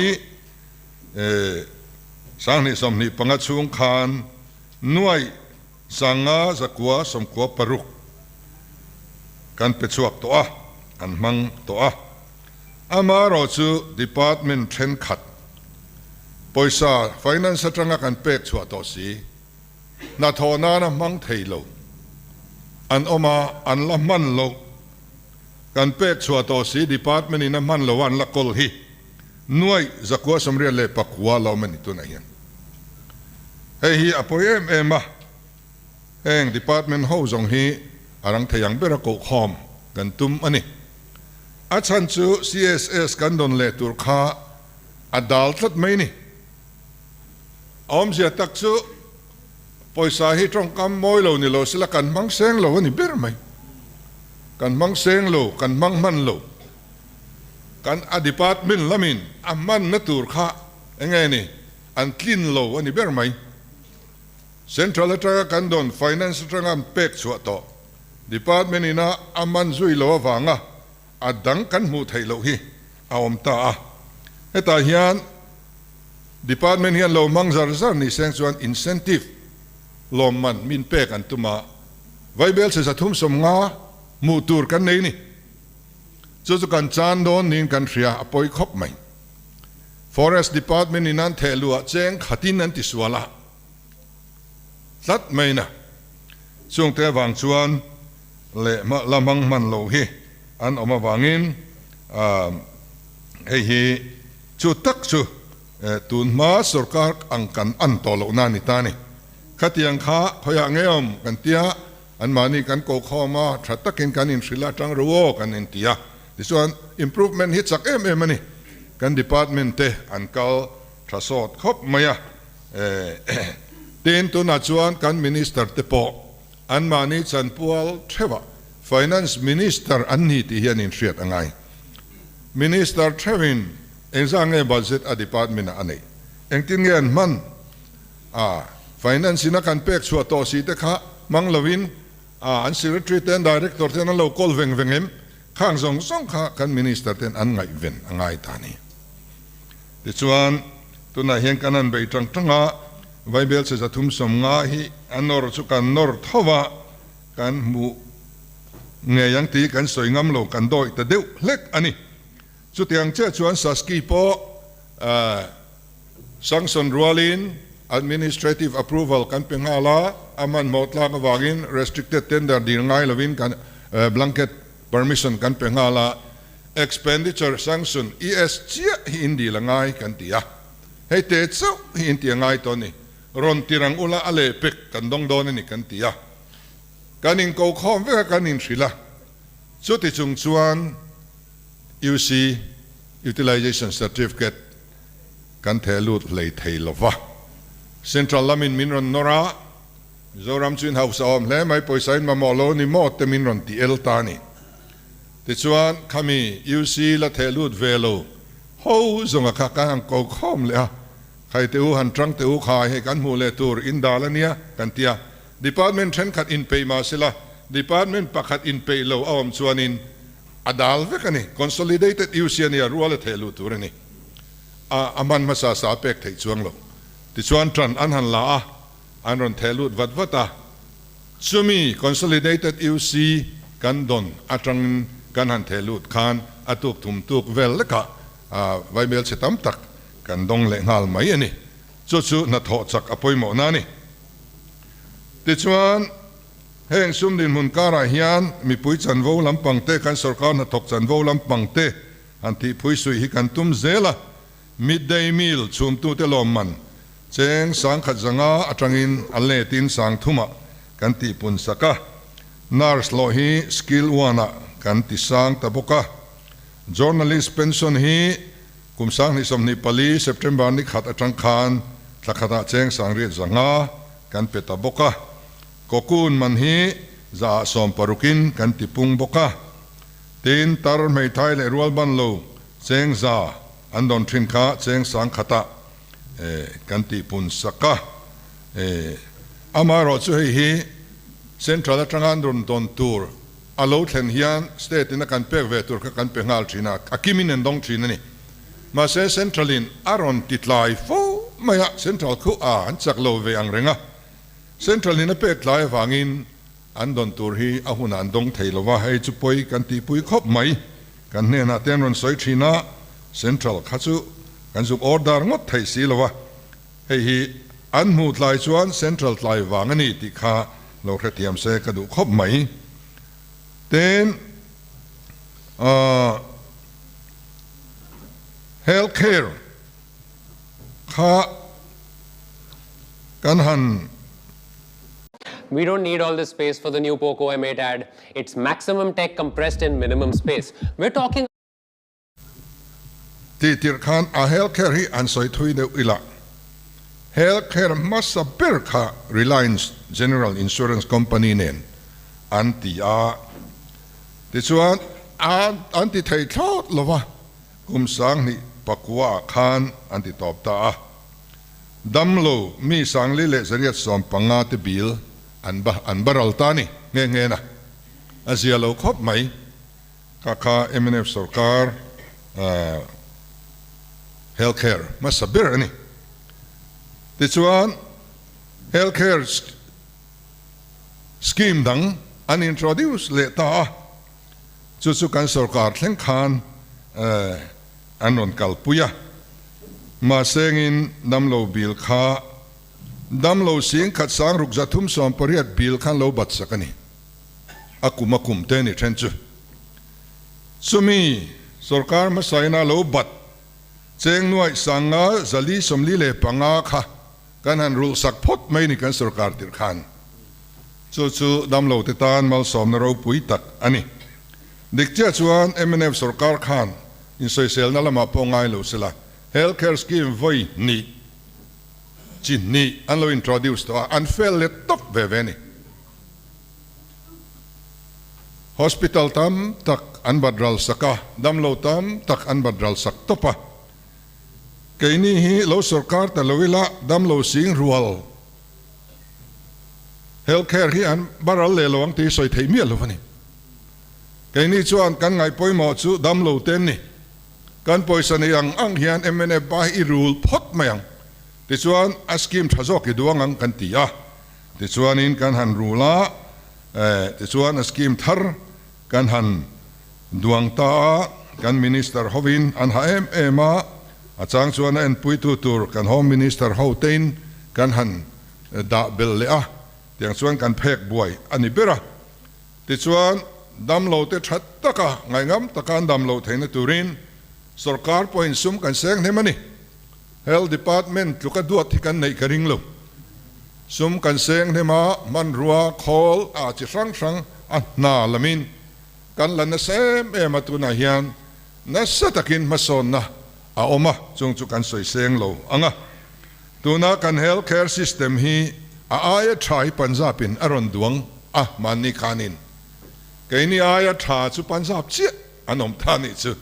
2025 chhung khan nuaih 596 kan pe chhuak tawh a, an hmang tawh a. Amaherawh chu Department thenkhat pawisa Finance atanga kan pek chhuah tawh si, hnathawh nana hmang thei lo an awm a, an la hman loh. Kan pek chhuah tawh si Department in a hman lo a an la kawl hi 989 la awm a ni tunah hian. Hei hi a pawi em em a, heng Department ho zawng hi a rang thei ang ber a kohkhawm kan tum a ni. A chhan chu CSS kan dawn leh tur kha a dal tlat mai ni. A awmzia tak chu pawisa hi tawngkam mawi lo ni lo sela kan hmang seng lo a ni ber mai. Kan hmang seng lo, kan hmang hman lo. Kan a department lamin a hmanna tur kha enge ni an tlin lo a ni ber mai. Central atanga kan dawn finance atanga an pek chhuah tawh department ina a man zui lo avanga a dang kan hmuh theih loh hi a awm ta a. Hetah hian Department hian lo hmang zar zar ni seng chuan incentive lawmman min pek an tum a, Vaibel chhe 350 hmuh tur kan nei ni. Chu chu kan chan dawn niin kan hria, a pawi khawp mai. Forest Department in an theh luh ah cheng khatin an ti sual a tlat mai na. Chungte avang chuan leh la hmang hman lo hi an awm avangin hei hi chu tak chu tun hma sorkar ang kan an tawh loh na ni ta ni. Khatiang kha khawiah nge awm kan tia anmahni kan kokhawm a, tha takin kan inhrilh a tang ru aw kan inti a. Tichuan improvement hi chak em em a ni. Kan department te an kal tha sawt khawp mai a. Tin tunah chuan kan minister te pawh anmahni chanpual theuhah Finance Minister an ni tih hi an inhriat a ngai. Minister theuhin engzah nge budget a department ah a neih? Engtin nge an hman? A Finance in a kan pek chhuah tawh si te kha hmang lovin a an Secretary te an Director ten an lo kawl veng veng em? Khang zawng zawng kha kan Minister ten an ngaihven a ngai ta a ni. Tichuan, tunah hian kan han bei tang tang a, Vaibel chhe 350 hi a nawr chu kan nawr tho a, kan hmuh ngei ang tih kan sawi ngam lo, kan dawih ta deuh hlek a ni. Chutiang chiah chuan Saski pawh sanction rualin administrative approval kan pe nghal a, a hmanhmawh tlak avangin restricted tender dil ngai lovin kan blanket permission kan pe nghal a, Expenditure sanction, ES, chiah hi in dil a ngai kan ti a, hei te chauh hi in ti a ngai tawh a ni, rawn ti rang ula a leh pek kan dawng dawn a ni kan ti a, kan inko khawm vek a kan inhrilh a, chuti chung chuan UC, Utilization Certificate, kan theh lut hlei thei lo va, Central lamin min rawn nawr a, Mizoram chu in hausa awm hle mai, pawisa in mamawh lo a ni maw te min rawn ti el ta a ni. Tichuan, khami UC la theh lut ve lo ho zawnga kha kan han ko khawm leh a, Khai teh u, han tang teh u, khai hei kan hmuh leh tur in dal a nia kan ti a. Department thenkhat inpeih mah sela, department pakhat inpeih lo a awm chuanin a dal vek a ni. Consolidated UC a nia, rual a theh luh tur a ni. A a hman hmasa sa a pek theih chuang lo. Tichuan tan an han la a, an rawn theh lut vat vat a. Chumi Consolidated UC kan dawn atangin kan han theh lut khan a tuk thum tuk vel lekah vaimel chhe tam tak kan dawng leh nghal mai a ni. Chu chu hnathawh chak a pawimawhna a ni. Tichuan, heng sum dinhmun karah hian mipui chanvo lampang te, kan sorkar hnathawk chanvo lampang te han tihphui suih hi kan tum zel a. Midday meal chhumtute lawmman cheng 1005 atangin a letin 3000ah kan tihpun sak a, nurse hlawh hi skill one-ah kan ti sang ta bawk a. Journalist pension hi kum 2024 September ni khat atang khan thla khatah cheng 805 kan pe ta bawk a. Cocoon man hi zaah sawmparukin kan ti pung bawk a. Tin, tar hmeithai leh rualban lo cheng za an dawn thin kha cheng 1000ah kan tihpun sak a. Amaherawhchu hei hi Central atanga an rawn dawn tur a lo thlen hian State in a kan pek ve tur kha kan pe nghal thin a, a kimin an dawng thin a ni. Mahse Central in a rawn ti tlai fo mai a, Central khu a an chak lo ve ang reng a. Central in a pek tlai avangin an dawn tur hi a hunah an dawng thei lo va, hei chu pawi kan tihpui khawp mai. Kan hnenah te an rawn sawi thin a, Central kha chu kan zuk order ngawt thei si lo va, hei hi an hmuh tlai chuan Central tlai vang a ni tih kha lo hrethiam se ka duh khawp mai. Tin, ahh Health Care kha kan han. We don't need all this space for the new Poco M8 ad. It's maximum tech compressed in minimum space. We're talking Tih tirh khan a health care hi an sawi thui deuh ila. Health care hmasa ber kha Reliance General Insurance Company nen an ti a. Tichuan an ti thei thlawt lo va, kum 2009 ah khan an ti tawp ta a. Damlo mi 4315 te bill an ba an baral ta a ni nghe nghe na. A zia lo khawp mai. Kha kha mnf sorkar health care hmasa ber a ni. Tichuan health care scheme dang an introduce leh ta a, chu chu kan sorkar thleng khan an rawn kalpui a. Mahsengin damlo bill kha damlo 1638 bill khan lo bat sak a ni. A kum a kum te ni then chu. Chumi sorkar hmasaina lo bat cheng nuaih 5445 kha kan han rulh sak phawt mai ni kan sorkar tirh khan. Chu chu damlo te tan malsawmna ropui tak a ni. Dik chiah chuan mnf sorkar khan insawiselna lamah pawh ngai lo sela, Health Care Scheme vawi hnih chi hnih an lo introduce tawh a, an fail let tawp ve ve a ni. Hospital tam tak an bat ral sak a, damlo tam tak an bat ral sak tawp a. Keini hi lo sorkar ta lo ila damlo sing rual Health Care hi an baral leh lo ang tih sawi theih miah lo a ni. Keini chuan kan ngaih pawimawh chu damlo te an ni. Kan pawisa nei ang ang hian mnf ba hi i rul phawt mai ang. Tichuan a scheme tha zawk i duang ang kan ti a. Tichuanin kan han rul a, tichuan a scheme thar kan han duang ta a, kan Minister hovin an ha em em a, a chang chuan a enpuitu tur kan Home Minister ho tein kan han dah belh leh a, tiang chuan kan phek buai a ni ber a. Tichuan damlo te tha taka ngaihngam taka an dam loh theihna turin sorkar pawhin sum kan seng hnem a ni. Health Department tluka duat hi kan neih ka ring lo. Sum kan seng hnem a, hmanrua, khawl, ah chi hrang hrang a hna lamin kan la nasa em em a, tunah hian nasa takin hmasawnna a awm a, chung chu kan sawi seng lo ang a. Tuna kan health care system hi a aia tha hi Punjab in a rawn duang a, mahni khanin keini aia tha chu Punjab chiah an awm ta nih chu.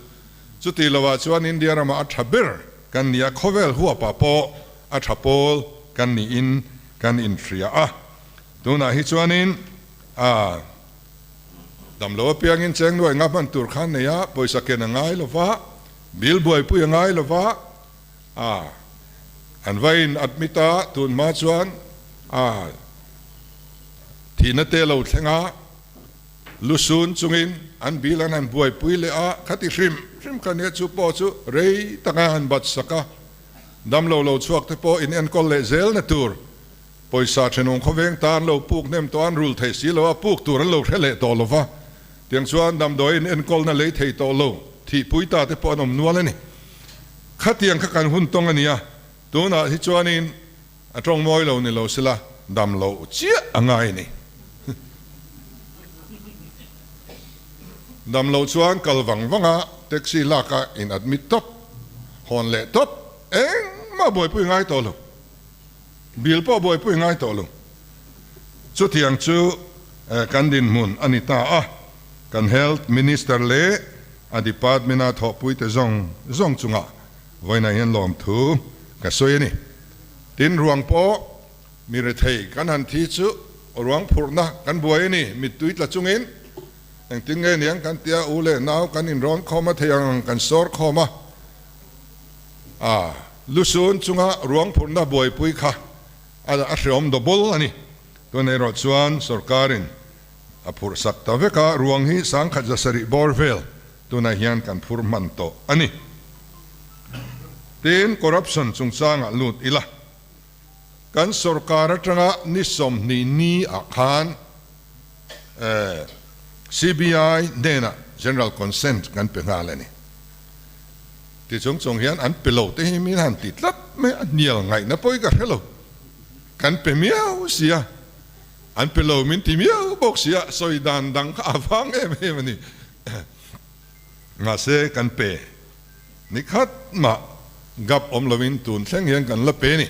Chuti lovah chuan India ramah a tha ber kan ni a, khawvel huapah pawh a tha pawl kan niin kan inhria a. Tunah hi chuanin a damlo apiangin cheng nuai nga hman tur khan nei a, pawisa ken a ngai lova, bill buaipui a ngai lova, a an va in admit a, tun hma chuan a thihna te lo thleng a. Lusun chungin an bil an han buaipui leh a, khati hrim hrim kha nia chu pawh chu rei taka han bat sak a, damlo lo chhuak te pawh in enkawl leh zel na tur pawisa thenawm khawveng tan lo puk hnem tawh an rul thei si lo a, puk tur an lo hre leh tawh lo va, tiang chuan damdawi in enkawlna lei thei tawh lo thihpui ta te pawh an awm nual a ni. Khatiang kha kan hun tawng a nia, tunah hi chuanin A tawng mawi lo ni lo sila dam loh chiah a ngai a ni. Dam loh chuan kal vang vang a taxi lak a in admit tawp, hawn leh tawp, engmah buaipui ngai tawh lo. Bill pawh buaipui ngai tawh lo. Chutiang chu kan dinhmun a ni ta a, kan Health Minister leh a department a thawhpuite zawng zawng chungah vawiinah hian lawmthu ka sawi a ni. Tin ruang pawh Mi rethei kan han thi chu ruang phurhna kan buai a ni, mittui tla chungin engtin nge niang kan tia u leh nau kan inrawn khawm a thei ang kan sawr khawm a, a lusun chunga ruang phurhna buaipui kha a hreawm double a ni. Tun erawh chuan sorkarin a phurh sak ta vek a, ruang hi 1700 bawr vel tunah hian kan phur hman tawh a ni. Tin, corruption chungchangah lut ila. Kan sorkar atanga ni 20 ni ah khan CBI hnenah General Consent kan pe nghal a ni. Ti chung chung hian an pe lo te hi min han ti tlat mai a, hnial ngaihna pawh hi ka hre lo. Kan pe miau sia, an pe lo min ti miau bawk sia, sawi dan dang kha a vang em em a ni. Mahse kan pe. Ni khat mah gap awm loin tun thleng hian kan la pe ni.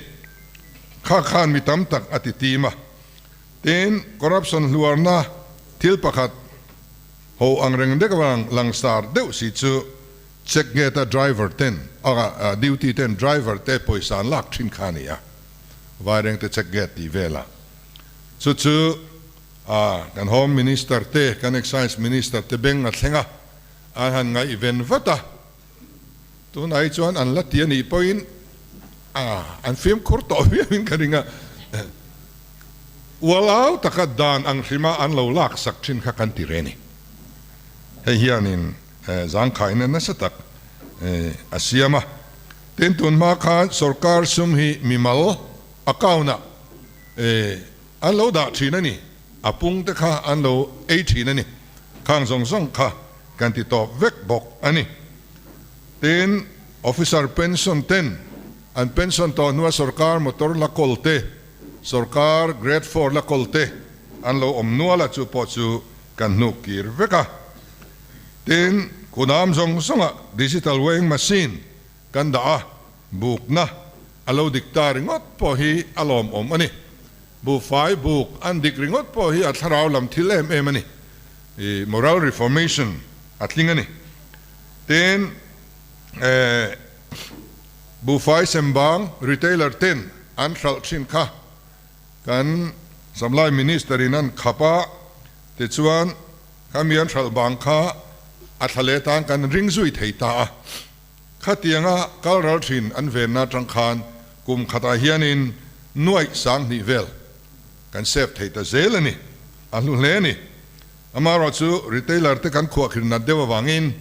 Kha khan mi tam tak a ti tim a. Tin, corruption hluarna thil pakhat ho ang reng dek avang langsar deuh si chu check gate a driver ten a duty ten driver te pawisa an lak thin kha a ni a. Vairengte check gate tih velah chu chu a kan home minister te kan excise minister te beng a thleng a. An han ngaihven vat a, tunah hi chuan an la ti a nih pawhin an fimkhur tawh viauin ka ring a, ualau taka dan ang hrima an lo laksak thin kha kan ti re ni. Hei hianin zangkhaina nasa tak a siam a, tin tun hma khan sorkar sum hi mimal account-ah an lo dah thin a ni. A pung te kha an lo ei thin a ni. Khang zawng zawng kha kan ti tawp vek bawk a ni. Tin, officer pension ten an pension tawh hnua sorkar motor la kawl te, sorkar grade four la kawl te an lo awm nual a, chu pawh chu kan hnuk kir vek a. Tin, kunam zawng zawngah digital weighing machine kan dah a, bukna a lo dik ta ringawt pawh hi a lawmawm a ni. Buhfai buk an dik ringawt pawh hi a thlarau lam thil em em a ni. I moral reformation a tling a ni. Tin, eh, buhfai sembang retailer ten an hralh thin kha kan Supply Minister in an khap a, tichuan khami an hralh bang kha a thla leh tan kan ring zui thei ta a. Khatianga kal ral thin an venna atang khan kum khatah hianin nuaih 2000 vel kan save thei ta zel a ni, a hlu hle a ni. Amaherawh chu retailer te kan khuahkhir nat deuh avangin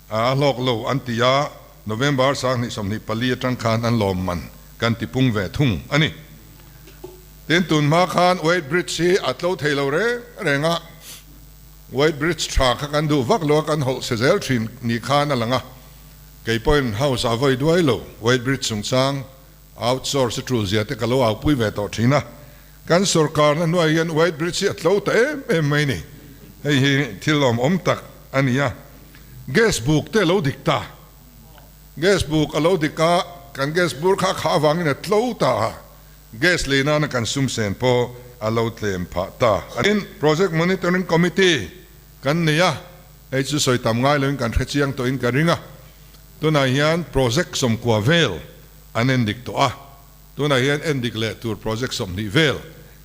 a hlawk lo an ti a, November 2024 atang khan an lawm man kan ti pung ve thung a ni. Tin, tun hma khan weight bridge hi a tlo thei lo reng reng a, Weight bridge tha kha kan duh vak lo a, kan hawlh se zel thin ni khan a lang a, kei pawhin house a vawi duai lo, weight bridge chungchang outsource a tul zia te ka lo aupui ve tawh thin a, kan sorkarna hnuai hian weight bridge hi a tlo ta em em mai ni, hei hi thil lawmawm tak a ni a, gas buk te a lo dik ta, gas buk a lo dik a, kan gas bur kha a khah avangin a tlo ta a. Gas lei nana kan sum sen pawh a lo tlem phah ta. Tin, Project Monitoring Committee kan nei a, hei chu sawi tam ngai loin kan hre chiang tawhin ka ring a. Tunah hian project 90 vel an endik tawh a, tunah hian endik leh tur project 20 vel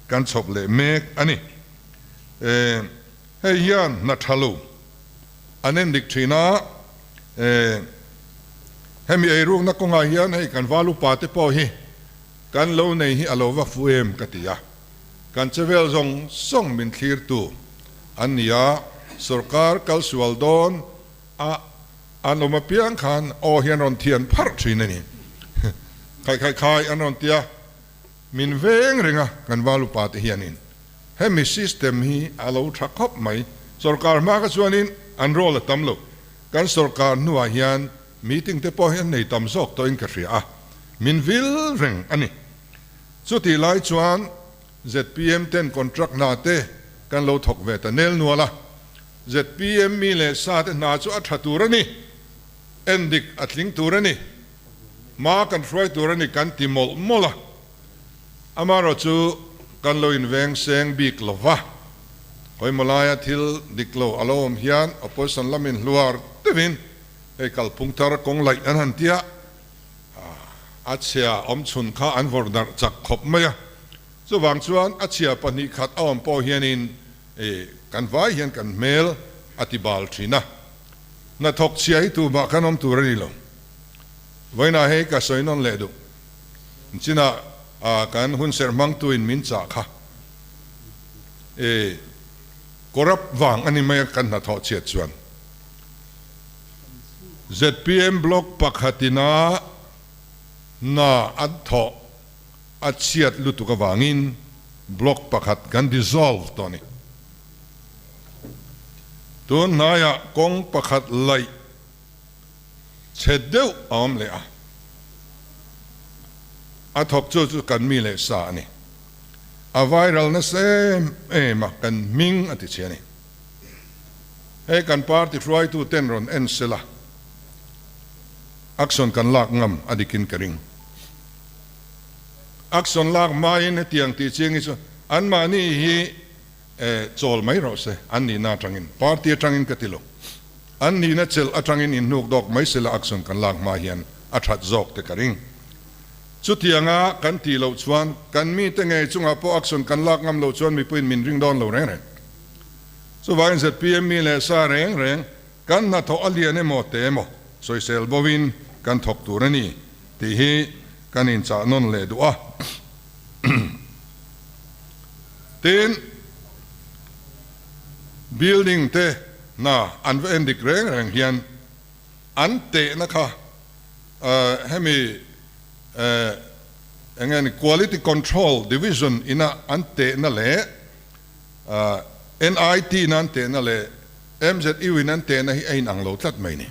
kan chhawp leh mek a ni. Hei hian hna tha lo an endik thin a, hemi eirukna kawngah hian hei kan val upa te pawh hi Kan lo nei hi a lo va fu em ka ti a, kan che vel zawng zawng min thlirtu an ni a, sorkar kal sual dawn a an awm apiang khan aw hi an rawn thian pharh thin a ni. Khai khai khai an rawn ti a, min veng reng a kan val upa te hianin hemi system hi a lo tha khawp mai, sorkar hma kha chuanin an role a tam lo, kan sorkar hnuah hian Meeting te pawh hi an nei tam zawk tawhin ka hria a, min vil reng a ni. Chutih lai chuan zpm ten contract hna te kan lo thawk ve ta nel nual a, zpm mi leh sa te hna chu a tha tur a ni, endik a tling tur a ni, hma kan hruai tur a ni kan ti mawlh mawlh a. Amaherawh chu kan lo inveng seng bik lo va, hawimaw laia thil dik lo a lo awm hian opposition lamin hluar deuhin Hei kalphung thar kawng laih an han tia, a chhia awm chhun kha an vawrh darh chak khawp mai a. Chuvang chuan a chhia 2 khat a awm pawh hianin kan vai hian kan hmel a ti bal thin a. Hnathawk chhia hi tumah kan awm tur a ni lo. Vawiinah hei ka sawi nawn leh duh. Chinah kan hunserh hmangtuin min chah kha corrupt vang a ni mai a kan hnathawh chhiat chuan. Zpm block pakhatina hna an thawh a chhiat lutuk avangin block pakhat kan dissolve tawh a ni. Tun hnaiah kawng pakhat laih chhe deuh a awm leh a, a thawk chu chu kan mi leh sa a ni. A viral nasa em em a, kan hming a ti chhe a ni. Hei kan party hruaitu ten rawn en sela, action kan lak ngam a dikin ka ring. Action lak hmain hetiang tih chiang hi chu anmahni hi chawl mai rawh se, an nihna atangin, party atangin ka ti lo. An nihna chelh atangin inhnuk dawk mai sela action kan lak hma hian a that zawk te ka ring. Chutianga kan tih loh chuan kan mite ngei chungah pawh action kan lak ngam loh chuan mipuiin min ring dawn lo reng reng. Chuvangin zpm mi leh sa reng reng kan hnathawh a lian emaw te emaw sawisel bovin kan thawk tur a ni tih hi kan inchah nawn leh duh a. Tin, building te hna an va en dik reng reng hian an tehna kha hemi eng nge ni quality control division ina an tehna leh NIT ina an tehna leh MZU in an tehna hi a inang lo tlat mai ni.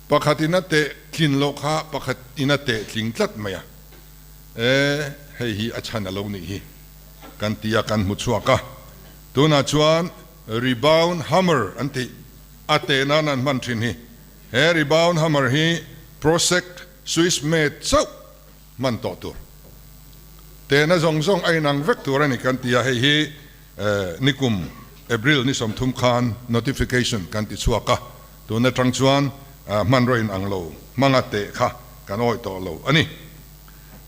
Pakhat in a teh tlin loh kha pakhat in a teh tling tlat mai a. E, hei hi a chhan a lo nih hi kan ti a, kan hmu chhuak a. Tunah chuan rebound hammer an tih a teh nan an hman thin hi. He rebound hammer hi Prosec Swiss made chauh hman tawh tur. Tehna zawng zawng a inang vek tur a ni kan ti a, hei hi nikum April ni 30 khan notification kan ti chhuak a, tun atang chuan hmanraw inang lo hmanga teh kha kan awih tawh lo a ni.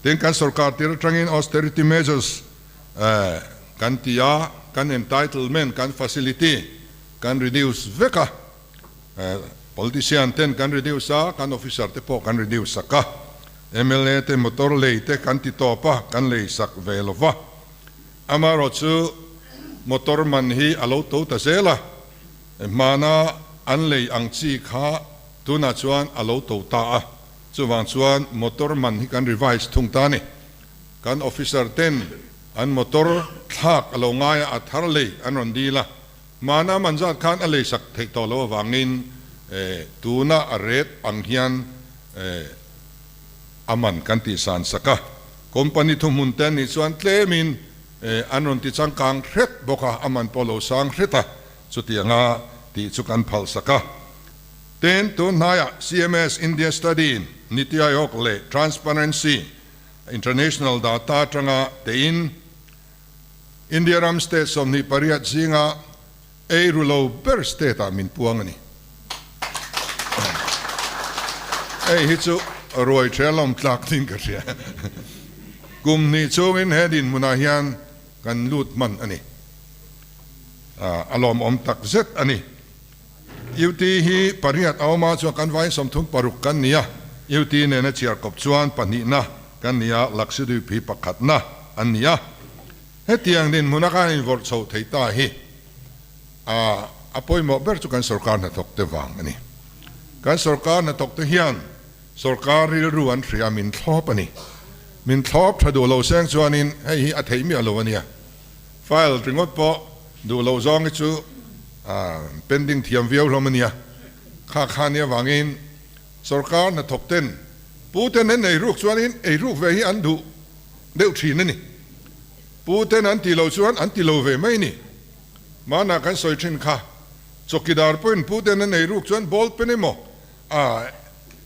Tin, kan sorkar tir atangin austerity measures kan ti a, kan entitlement, kan facility kan reduce vek a, Politician ten kan reduce a, kan officer te pawh kan reduce sak a, mla te motor lei te kan ti tawp a, kan lei sak ve lo va. Amaherawh chu motor man hi a lo to ta zel a, hmana an lei ang chi kha tunah chuan a lo to ta a, chuvang chuan motor man hi kan revise thung ta a ni. Kan officer ten an motor thlak a lo ngai a, a thar lei an rawn dil a, Hmana man zat khan a leisak theih tawh loh avangin tuna a ret ang hian a man kan tih san sak a. Company thuhmun te an nih chuan tlemin an rawn ti changkang hret bawk a, a man pawh lo sang hret a, chutianga tih chu kan phal sak a. Tin, tun hnaiah CMS India Study in Niti Aayog leh Transparency International data atanga tein, India ram state 28 zinga ei ru lo ber state ah min puang a ni. Hei hi chu ruai ṭhia lawm tlak ding ka hria. Kum hnih chungin he dinhmunah hian kan lut hman a ni. A lawmawm tak zet a ni. UT hi pariat a awm a, chuan kan vain 36 kan ni a, UT nena chhiar kawp chuan pahnihna kan ni a, Lakshadweep hi pakhatna an ni a. Hetiang dinhmuna khan invawrh chho thei ta hi a a pawimawh ber chu kan sorkar hnathawk te vang a ni. Kan sorkar hnathawk te hian sorkar rilru an hria min thlawp a ni. Min thlawp tha duh lo seng chuanin hei hi a theih miah lo a nia. File ringawt pawh duh loh zawng hi chu pending thiam viau hlawm a nia. Kha kha nia vangin sorkar hnathawk ten pu ten an ei ruk chuanin ei ruk ve hi an duh deuh thin a ni. Pu ten an ti lo chuan an ti lo ve mai a ni. Mahna kan sawi thin kha chawkidar pawhin pu ten an ei ruk chuan ball pen emaw a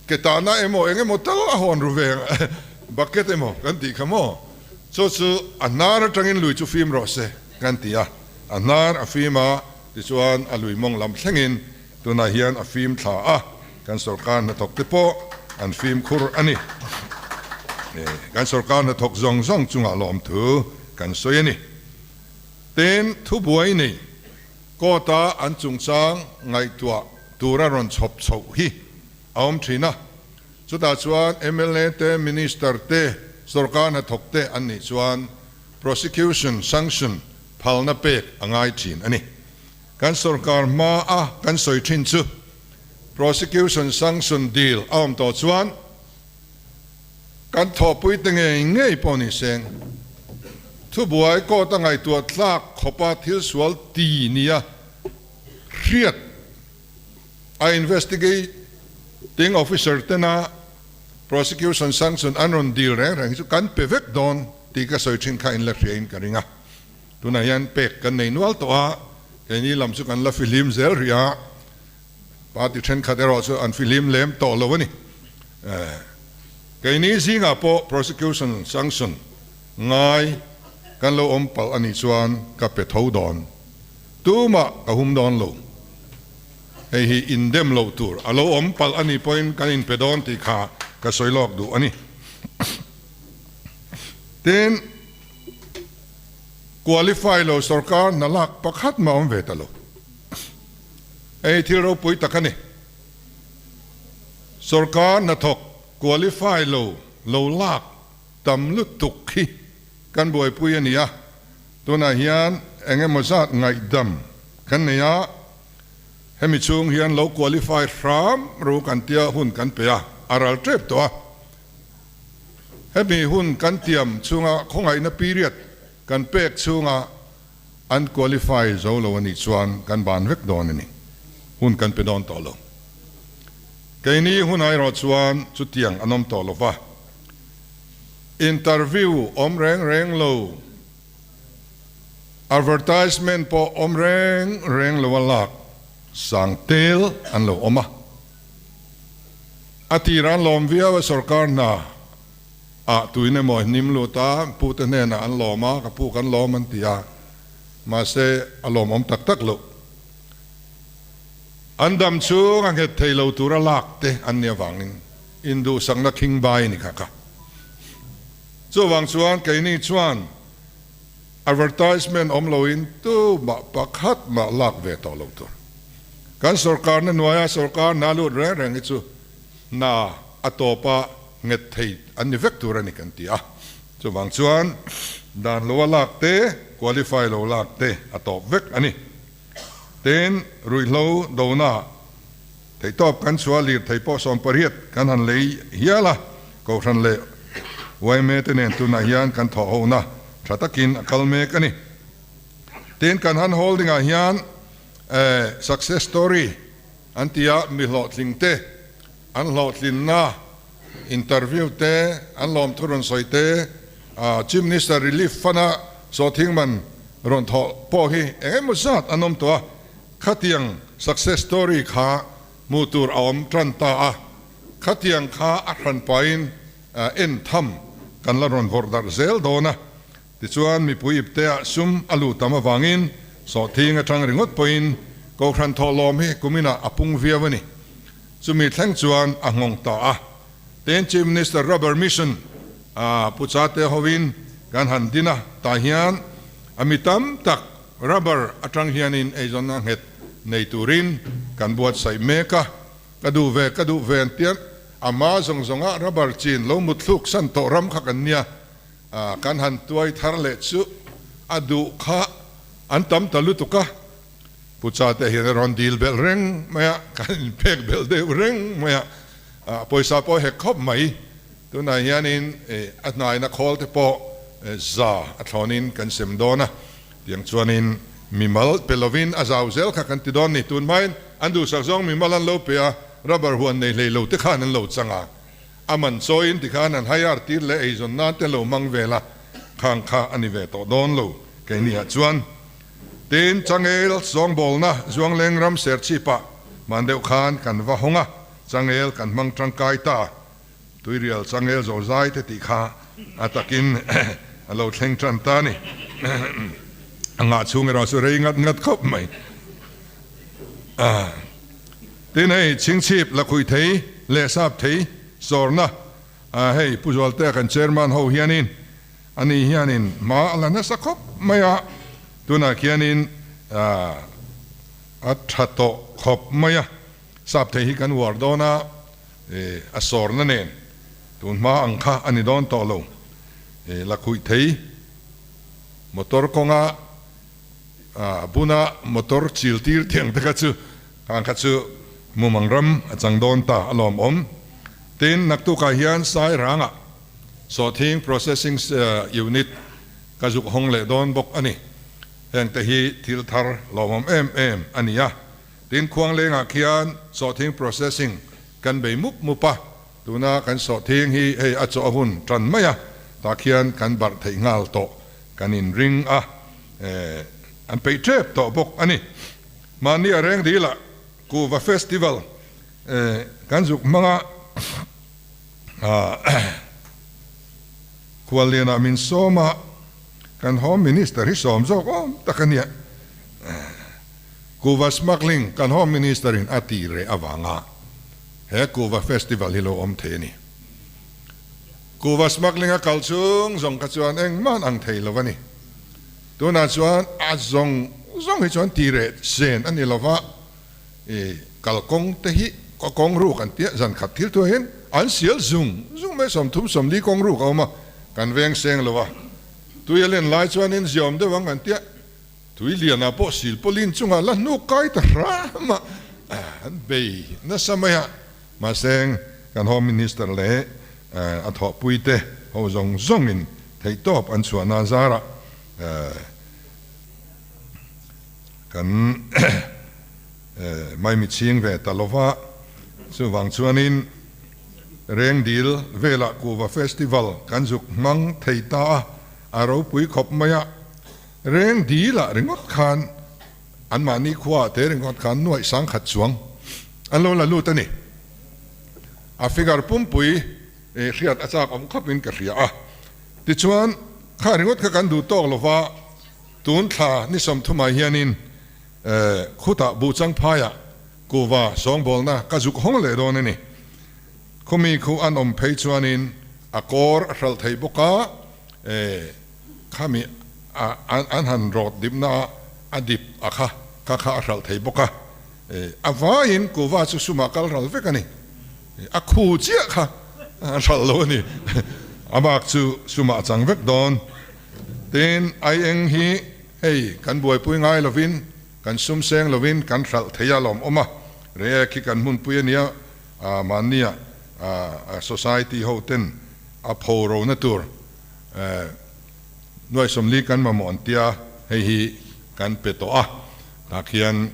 ke tahna emaw eng emaw tal a hawn ru ve bucket emaw kan tih kha maw? Chu chu a hnar atangin lui chu fim rawh se kan ti a, a hnar a fim a, tichuan a lui mawng lam thlengin tunah hian a fim thla a, kan sorkar hnathawk te pawh an fimkhur a ni. Kan sorkar hnathawk zawng zawng chungah lawmthu kan sawi a ni. Tin, thubuai nei court-a an chungchang ngaihtuah tura rawn chhawp chhoh hi a awm thin a. Chutah chuan mla te, Minister te, sorkar hnathawk te an nih chuan prosecution sanction phalna pek a ngai thin a ni. Kan sorkar hma a kan sawi thin chu prosecution sanction deal a awm tawh chuan kan thawhpui te ngei ngei pawh ni seng thubuai court a ngaihtuah tlak khawpa thil sual ti nia hriat a investigating officer tena prosecution sanction an rawn deal reng reng hi chu kan pe vek dawn tih ka sawi thin kha in la hria in ka ring a. Tunah hian pek kan nei nual tawh a, keini lam chu kan la fihlim zel rih a, party thenkhat erawh chu an fihlim lem tawh lo a ni. Keini zingah pawh prosecution sanction ngai kan lo awm palh a nih chuan ka pe tho dawn. Tumah ka hum dawn lo. Hei hi indem loh tur a lo awm palh a nih pawhin kan inpe dawn tih kha ka sawi lawk duh a ni. Tin. Qualify lo sorkar hna lak pakhat mah awm ve ta lo. Hei thil ropui tak a ni. Sorkar hnathawk qualify lo lo lak tam lutuk hi kan buaipui a ni a, tunah hian eng emaw zat ngaihdam kan nei a, hemi chhung hian lo qualify hram ru kan tia hun kan pe a, a ral tep tawh a. Hemi hun kan tiam chhunga khawngaihna period kan pek chhunga an qualify zo lo a nih chuan kan ban vek dawn a ni. Hun kan pe dawn tawh lo. Keini hunah erawh chuan chutiang an awm tawh lo va. Interview awm reng reng lo, advertisement pawh awm reng reng lo a lak sang tel an lo awm a. A tir an lawm viau a, sorkar hna ah tuin emaw hnim lut a, pu te hnenah an lawm a, ka pu kan lawm an ti a, mahse a lawmawm tak tak loh. An dam chhung a nghet thei lo tura lak te an nih avangin induhsakna khing bai ni kha kha. Chuvang chuan keini chuan Advertisement awm loin tumah pakhat mah lak ve tawh lo tur. Kan sorkarna hnuaia sorkar hna lut reng reng hi chu hna a tawpa nghet thei an ni vek tur a ni kan ti a. Chuvang chuan dan loa lak te, qualify lo lak te a tawp vek a ni. Tin, ruihhlo dona theihtawp kan chhuah lirthei pawh 18 kan han lei hial a, Kohhran leh yma te nen tunah hian kan thawh hona tha takin a kal mek a ni. Tin, kan han holding ah hian success story an ti a, mi hlawhtling te, an hlawhtlinna interview te, an lawmthu rawn sawi te, Chief Minister Relief Fund a sawhthing man rawn thawh pawh hi eng emaw zat an awm tawh a, khatiang success story kha hmuh tur a awm tan ta a. Khatiang kha a hran pahin en tham kan la rawn vawrh darh zel dawn a, tichuan mipui ipteah sum a luh tam avangin sawhthing atang ringawt pawhin Kohhran thawhlawm hi kuminah a pung viau a ni. Chumi thleng chuan a nghawng ta a. Tin Chief Minister Rubber Mission a Pu Chate hovin kan han din a, tah hian a mi tam tak rubber atang hianin eizawnna nghet nei turin kan buatsaih mek a. Ka duh ve, ka duh ve an tia, a ma zawng zawnga rubber chin lo mut thluk san tawh ram kha kan nia, kan han tuai thar leh chu a duh kha an tam ta lutuk a, Pu Chate hian a rawn dil belh reng mai a, kan inpek belh deuh reng mai a, pawisa pawh hek khawp mai, tunah hianin a hnaina khawl te pawh za a thlawnin kan sem dawn a. Tiang chuanin mimal pe lovin a zau zel kha kan ti dawn ni. Tun hmain an duhsak zawng mimal an lo pe a, rubber huan nei hlei lo te khan an lo chang a. A man chawiin tikhan an hire tir leh eizawn nan te lo hmang vel a, khang kha a ni ve tawh dawn lo keini ah chuan. Tin, changel sawngbawlna Zuangleng ram Serchhip-ah hman deuh khan kan va hawng a, changel kan hmang tangkai ta. Tuirial changel zo zai te tih kha a takin a lo thleng tan ta a ni. A ngah chhung erawh chu rei ngat ngat khawp mai. Tin hei chhingchhip lakhuih thei leh sap thei sawrna Hei Pu Zualtea kan Chairman ho hianin ani hianin hma a la nasa khawp mai a, tunah khianin a tha tawh khawp mai a, sap thei hi kan uar dawn a, a sawrna nen tun hma ang kha a ni dawn tawh lo. Lakhuih thei motor kawnga a buna motor chil tir thiang te kha chu khang kha chu mumang ram a chang dawn ta a lawmawm. Tin, naktukah hian Sairangah sawhthing processing unit ka zuk hawng leh dawn bawk a ni. Heng te hi thil thar lawmawm em em a ni a. Tin, Khuanglengah khian sawhthing processing kan bei mup mup a, tuna kan sawhthing hi hei a chaw a hun tan mai a, tah khian kan barh theih nghal tawh kan inring a, an peih tep tawh bawk a ni. Mahni a reng dil ah Kuhva Festival kan zuk hmang a, Khuallian ah min sawm a, kan Home Minister hi sawm zawk awm tak a nia. Kuhva smuggling kan Home Minister in a tih reh avanga he Kuhva Festival hi lo awm thei a ni. Kuhva smuggling a kal chung zawng kha chuan engmah an ang thei lo a ni. Tunah chuan a zawng zawng hi chuan tih reh sen a ni lo va, i kalkawng te hi ka kawng ruk an tia, zan khat thil thuah hian an sial zung zung mai, 30 40 kawng ruk a awm a, kan veng seng lo a, tui a len lai chuanin ziaawm deuh ang an tia, tui lianah pawh silpawlin chungah la hnuk kai ta hram a, an bei nasa mai a, mahse kan Home Minister leh a thawhpuite ho zawng zawngin theihtawp an chhuahna zarah kan maimi chhing ve ta lova, chuvang chuanin Rengdil velah Kuhva Festival kan zuk hmang thei ta a, a ropui khawp mai a, Rengdilah ringawt khan anmahni khuaah te ringawt khan nuaih sangkhat chuang an lo la lut a ni. A figure pumpui hriat a chak awm khawpin ka hria a, tichuan kha ringawt kha kan duh tawk lova, Tun thla ni 30 ah hianin khutah Buhchang phaiah kuhva sawngbawlna ka zuk hawng leh dawn a ni. Khumi khu an awm phei chuanin a kawr a hralh thei bawk a, khami an han rawt dipna ah a dip a kha kha kha a hralh thei bawk a. A vaiin kuhva chu sumah kal ral vek a ni. A khu chiah kha a hralh lo a ni. A bak chu sumah a chang vek dawn. Tin, aieng hi hei kan buaipui ngai lovin, kan sum seng lovin kan hralh thei a lawm awm a, Reiek hi kan hmunpui a nia, mahnia society ho ten a pho rona tur nuai 40 kan mamawh an tia, hei hi kan pe tawh a, tah khian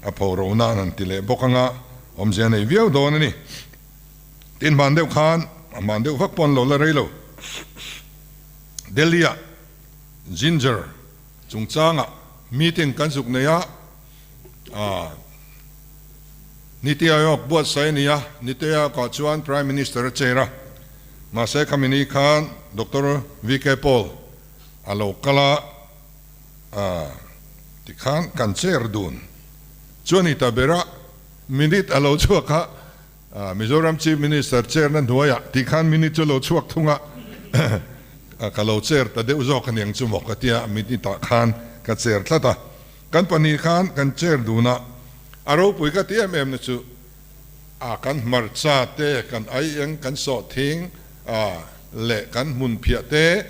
a pho rona an han ti leh bawk anga awmzia nei viau dawn a ni. Tin, hman deuh khan, hman deuh vak pawh an lo la rei lo. Delhi-ah Ginger chungchangah meeting kan zuk nei a, Niti Aayog buatsaih a ni a, Niti Aayog-ah chuan Prime Minister a chair a, mahse khami ni khan Doctor VK Paul a lo kal a, tikhan kan chair dun chu a ni ta ber a, minute a lo chhuak a. Mizoram Chief Minister chair-na hnuaiah tih khan minute chu lo chhuak thung a, ka lo chair ta deuh zawk a niang chu maw ka tia, minute ah khan ka chair tlat a, kan pahnih khan kan chair dun a, a ropui ka ti em em na chu a kan hmarcha te, kan aieng, kan sawhthing leh kan hmunphiah te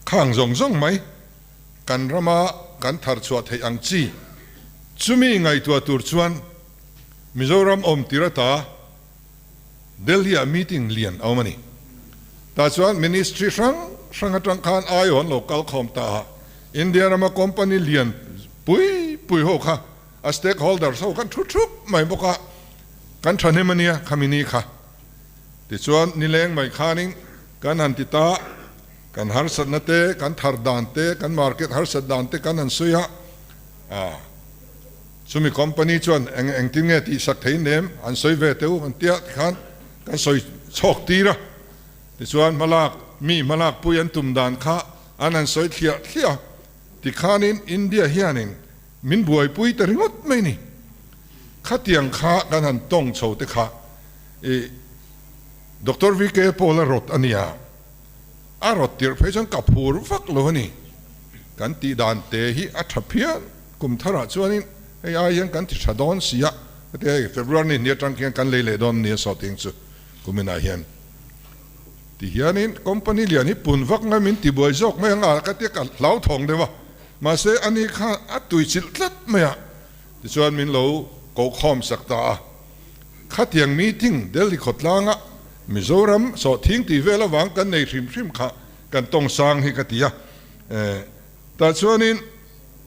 khang zawng zawng mai. Kan rama kan thar chhuah theih ang chi chumi ngaihtuah tur chuan Mizoram awm tir ata Delhi-ah meeting lian a awm a ni. Tah chuan ministry hrang hrang atang khan aiaw an lo kal khawm ta a, India rama company lian pui pui ho kha a stakeholders ho khan thu thup mai bawk a, kan thahnem a nia khami ni kha. Tichuan nileng mai khanin kan han ti ta. Kan harsatna te, kan thar dan te, kan market harsat dan te kan han sawi a, ah chumi company chuan eng engtin nge tihsak thei nem an sawi ve teh u an tia tikhan kan sawi chhawk tir a, tichuan hmalak mi hmalak pui an tum dan kha an han sawi thliah thliah a, tikhanin India hianin min buaipui ta ringawt mai ni. Khatiang kha kan han tawng chho te kha i. Doctor VK Paul a rawt a nia. A rawt tirh phei chuan ka phur vak lo a ni. Kan tih dan te hi a tha phian. Kum tharah chuanin hei ai hian kan ti tha dawn si a, heti hei February ni hnih atang khian kan lei leh dawn nia sawhting chu kuminah hian. Ti hianin company lian hi pun vak ngai min ti buai zawk mai ang a ka tia ka hlauthawng deuh a, mahse ani kha a tuichilh tlat mai a, tichuan min lo kohkhawm sak ta a. Khatiang meeting Delhi khawtlanga Mizoram sawhthing tih vel avang kan nei hrim hrim kha kan tawng sang hi ka ti a. Tah chuanin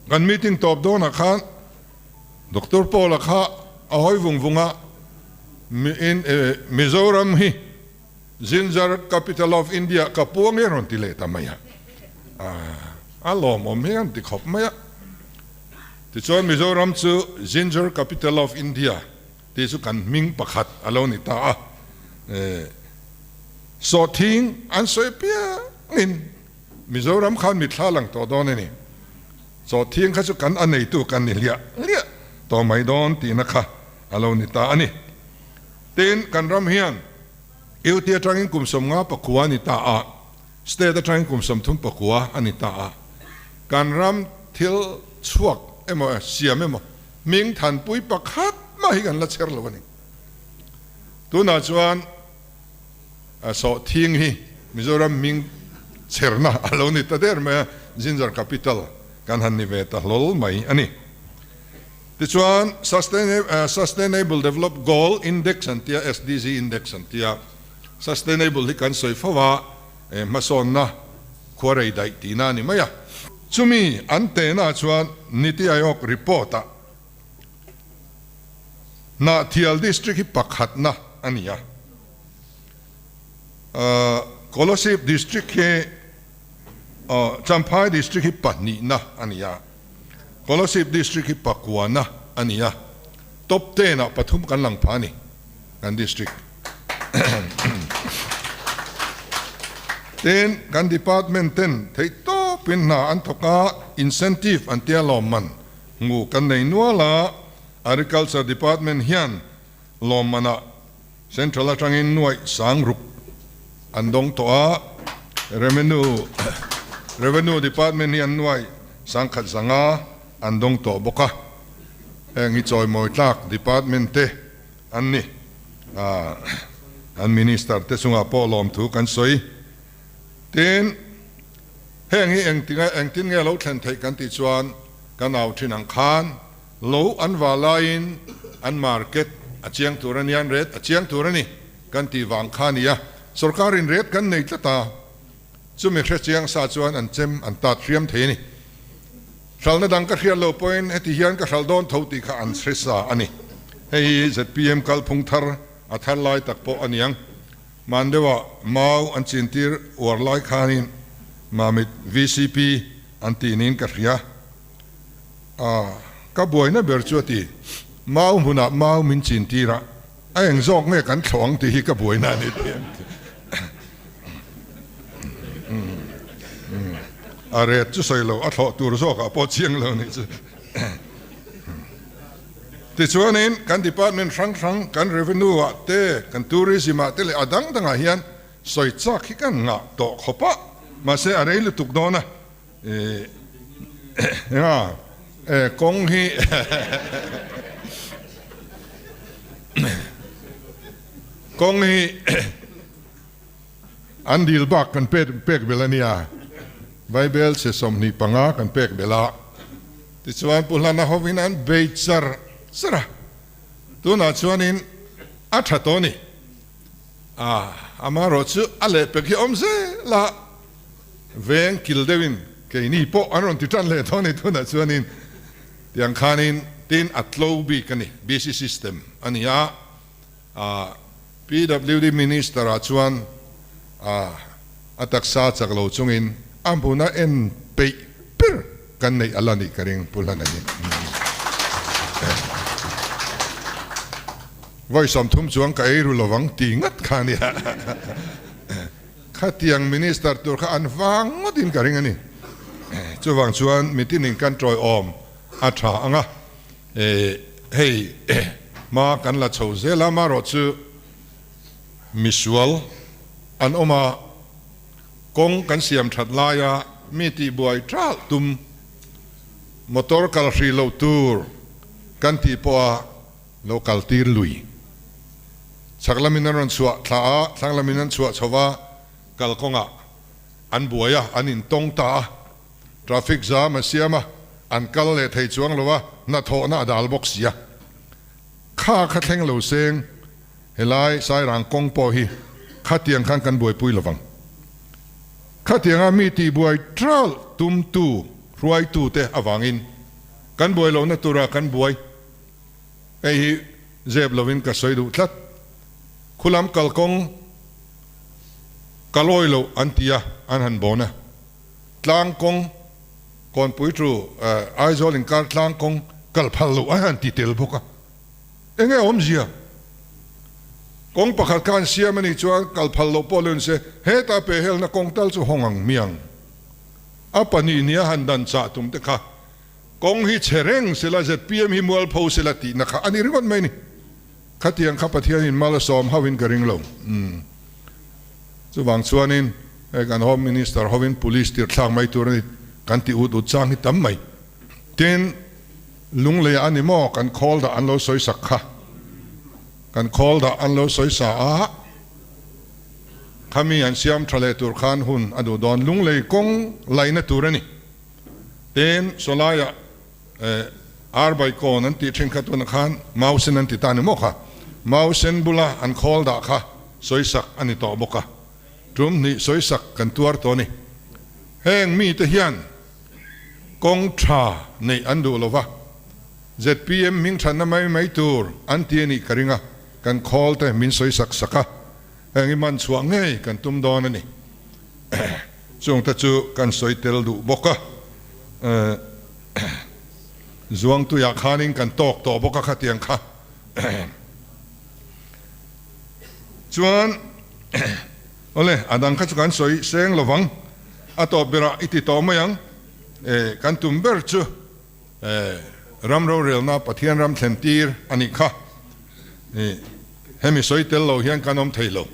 kan meeting tawp dawnah khan Doctor Paul-a kha a hawi vung vung a, Mizoram hi Ginger Capital of India ka puang hi a rawn ti leh ta mai a, a lawmawm hi a rawn ti khawp mai a. Tichuan Mizoram chu Ginger Capital of India tih chu kan hming pakhat a lo ni ta a. Sawhthing an sawi piangin Mizoram khan mitthla lang tawh dawn a ni. Sawhthing kha chu kan a neitu kan ni hliah hliah tawh mai dawn tihna kha a lo ni ta a ni. Tin, kan ram hian UT atangin kum 50 pakua a ni ta a, State atangin kum 30 pakua a ni ta a. Kan ram thil chhuak emaw siam emaw hming thanpui pakhat mah hi kan la chher lo a ni. Tunah chuan sawhthing hi Mizoram hming chherna a lo ni ta der mai a, Ginger Capital kan han ni ve ta hlawl mai a ni. Tichuan, Sustainable Develop Goal Index an tia, SDG Index an tia, Sustainable hi kan sawi fo a, hmasawnna khuarei daih tihna a ni mai a. Chumi an tehna chuan Niti Aayog report-ah Hnahthial District hi pakhatna a ni a, Kolasib District hi Champhai District hi pahnihna a ni a. Kolasib District hi pakuana a ni a, top ten ah pathum kan lang pha a ni kan district. Tin, kan department ten theih tawpin hna an thawk a, incentive an tia lawmman hmu kan nei nual a, Agriculture Department hian lawmman ah Central atangin nuaih sang ruk an dawng tawh a, Revenue Revenue Department hi an nuaih sangkhat zanga an dawng tawh bawk a, heng hi chawimawi tlak department te an ni. An Minister te chungah pawh lawmthu kan sawi. Tin, heng hi engtinga engtin nge lo thlen theih kan tih chuan kan au thin ang khan, Lo an va laiin an market a chiang tur a nia, an rate a chiang tur a ni kan tih vang kha a ni a. Sorkarin rate kan nei tlat a, chumi hre chiang sa chuan an chem an tat hriam thei a ni. Hralhna dang ka hriat lo pawhin heti hian ka hralh dawn tho tih kha an hre sa a ni. Hei hi zpm kalphung thar a thar lai tak pawh a niang. Hman deuhah mau an chintir uar lai khanin Mamit vcp an tih niin ka hria. A, ka buaina ber chu a ti. Mau hmunah mau min chin tir a, a eng zawk nge kan thlawh ang tih hi ka buaina a ni tih an ti. A ret chu sawi lo, a thlawh tur zawkah pawh chiang lo nih chu. Tichuanin kan department hrang hrang, kan revenue ah te, kan tourism ah te leh a dang dangah hian sawi chak hi kan ngah tawh khawp a, mahse a rei lutuk dawn a. Enga kawng hi kawng hi an dil bak kan pek pek belh a nia, Bible chhe 25 kan pek belh a, tichuan Pu Hlana hovin an bei char char a, tunah chuanin a tha tawh a ni, amaherawhchu a lehpek hi awm zel a. Veng kil deuhin keini pawh an rawn ti tan leh dawn a ni tunah chuanin tiang khanin tin a tlo bik a ni, BC system a ni a, PWD Minister ah chuan a taksa chak lo chungin a hmuna en peih ber kan neih a la nih ka ring Pu Hlana hi. Vawi 30 chuang ka ei ru lovang ti ngat kha a nia. Khatiang Minister tur kha an vang ngawtin ka ring a ni. Chuvang chuan mitinin kan tawiawm a tha ang a, hei hma kan la chho zel a, amaherawh chu Misual an awm a, kawng kan siam that laia mi tihbuai ṭalh tum, motor kal hrih loh tur kan tih pawha lo kal tir lui. Chhak lamin an rawn chhuah thla a, thlang lamin an chhuah chho va, kalkawngah an buai a, an intawng ta a, traffic jam a siam a, an kal leh thei chuang lo a, hnathawhna a dal bawk si a. Kha kha thleng lo seng. Helai Sairang kawng pawh hi khatiang khan kan buaipui lovang. Khatianga mi tihbuai ṭalh tumtu hruaitute avangin kan buai lohna tura kan buai. Hei hi zep lovin ka sawi duh tlat. Khulam kalkawng ka lawi loh an ti a, an han bawn a. Tlang kawng Kawnpui tu Aizawl inkar tlang kawng kal phal loh an han ti tel bawk a. Enge awmzia? Kawng pakhat kha an siam a nih chuan kal phal loh pawh lun se, heta pehhelna kawng tal chu hawng ang miang. A pahnih nia han dan chah tum te kha kawng hi chhe reng sela zpm hi mualpho sela tihna kha a ni ringawt mai ni. Khatiang kha Pathianin mal a sawm hauhin ka ring lo. Umm. Chuvang chuanin hei kan Home Minister hovin Police tirhthlak mai tur a ni kan ti ut ut chang hi tam mai. Tin. Lunglei a ni maw kan khawl dah an lo sawi sak kha. Kan khawl dah an lo sawi sa a, khami an siam tha leh tur khan hun a duh dawn. Lunglei kawng laihna tur a ni. Tin, sawlaiah Arbai kawn an tih thin kha tunah khan Mausen an ti ta ni maw kha. Mausen bula an khawl dah kha sawi sak a ni tawh bawk a. Tum hnih sawi sak kan tuar tawh a ni. Heng mite hian Kawng tha neih an duh lova, zpm hming thatna mai mai tur an ti a nih ka ring a, kan khawl te min sawi sak sak a, heng i man chhuah ngei kan tum dawn a ni. Chung te chu kan sawi tel duh bawk a, Zuangtuiah khanin kan tawk tawh bawk a khatiang kha. Chuan awle a dang kha chu kan sawi seng lovang. A tawp berah i ti tawh mai ang. E, kan tum ber chu e, ram rorelna Pathian ram thlen tir a nih kha. E, hemi sawi tel lo hian kan awm thei lo.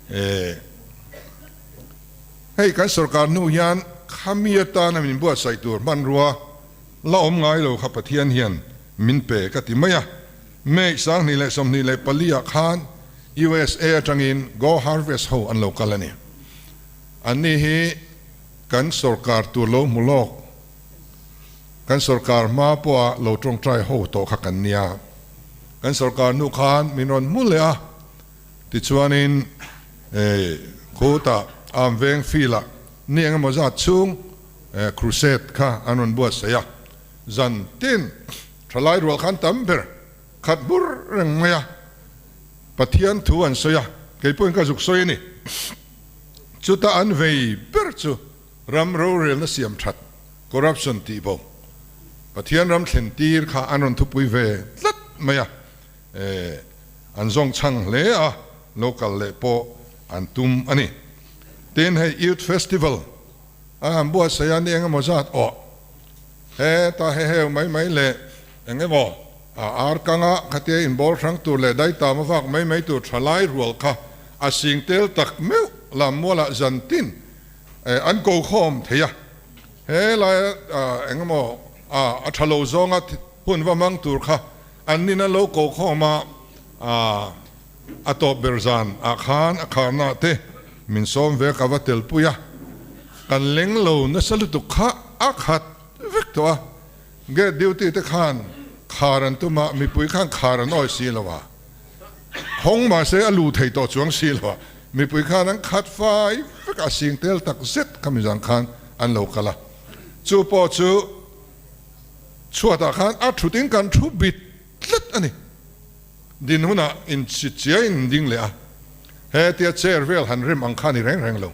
E, hei kan sorkar hnu hian khami atana min buatsaih tur hmanrua la awm ngai lo kha Pathian hian min pe ka ti mai a. May 2024 ah khan USA atangin Go Harvest ho an lo kal a ni. Anni hi kan sorkar tur lo hmu lawk, kan sorkar hma pawha lo tawngtai ho tawh kha kan nia. Kan sorkar hnu khan min rawn hmu leh a, tichuanin khutah Amveng field-ah ni engemaw zat chhung crusade kha an rawn buatsaih a, zan tin thalai rual khan tam ber khat bur reng mai a, Pathian thu an sawi a, kei pawhin ka zuk sawi a ni. Chuta an vei ber chu ram rorelna siam that, corruption tih bo, Pathian ram thlen tir kha an rawn thupui ve tlat mai a, an zawng chhang hle a, lo kal leh pawh an tum a ni. Tin, hei Youth Festival a han buatsaih a ni engemaw zat awh heta heheu mai mai leh engemaw A ar kanga khatia inbawl hrang tur leh daitam a vak mai mai tur tha lai rual kha a sing tel tak meuh lam mualah zan tin an ko khawm thei a. He laia engemaw a tha lo zawnga hun va hmang tur kha an nin an lo ko khawm a, a tawp ber zan ah khan a kharna te min sawm ve ka va telpui a, kan leng lo nasa lutuk kha a khat vek tawh a. Gate duty te khan khar an tum a, mipui khan khar an awi si lo a, hawng mahse a lu thei tawh chuang si lo a, mipui khan an khat fai vek a, sing tel tak zet kha mizang khan an lo kal a, chu pawh chu chhuatah khan a thut in kan thu bit tlat a ni, din hunah in chit chiai in an ding leh a, hetia chair vel han rem ang kha a ni reng reng lo,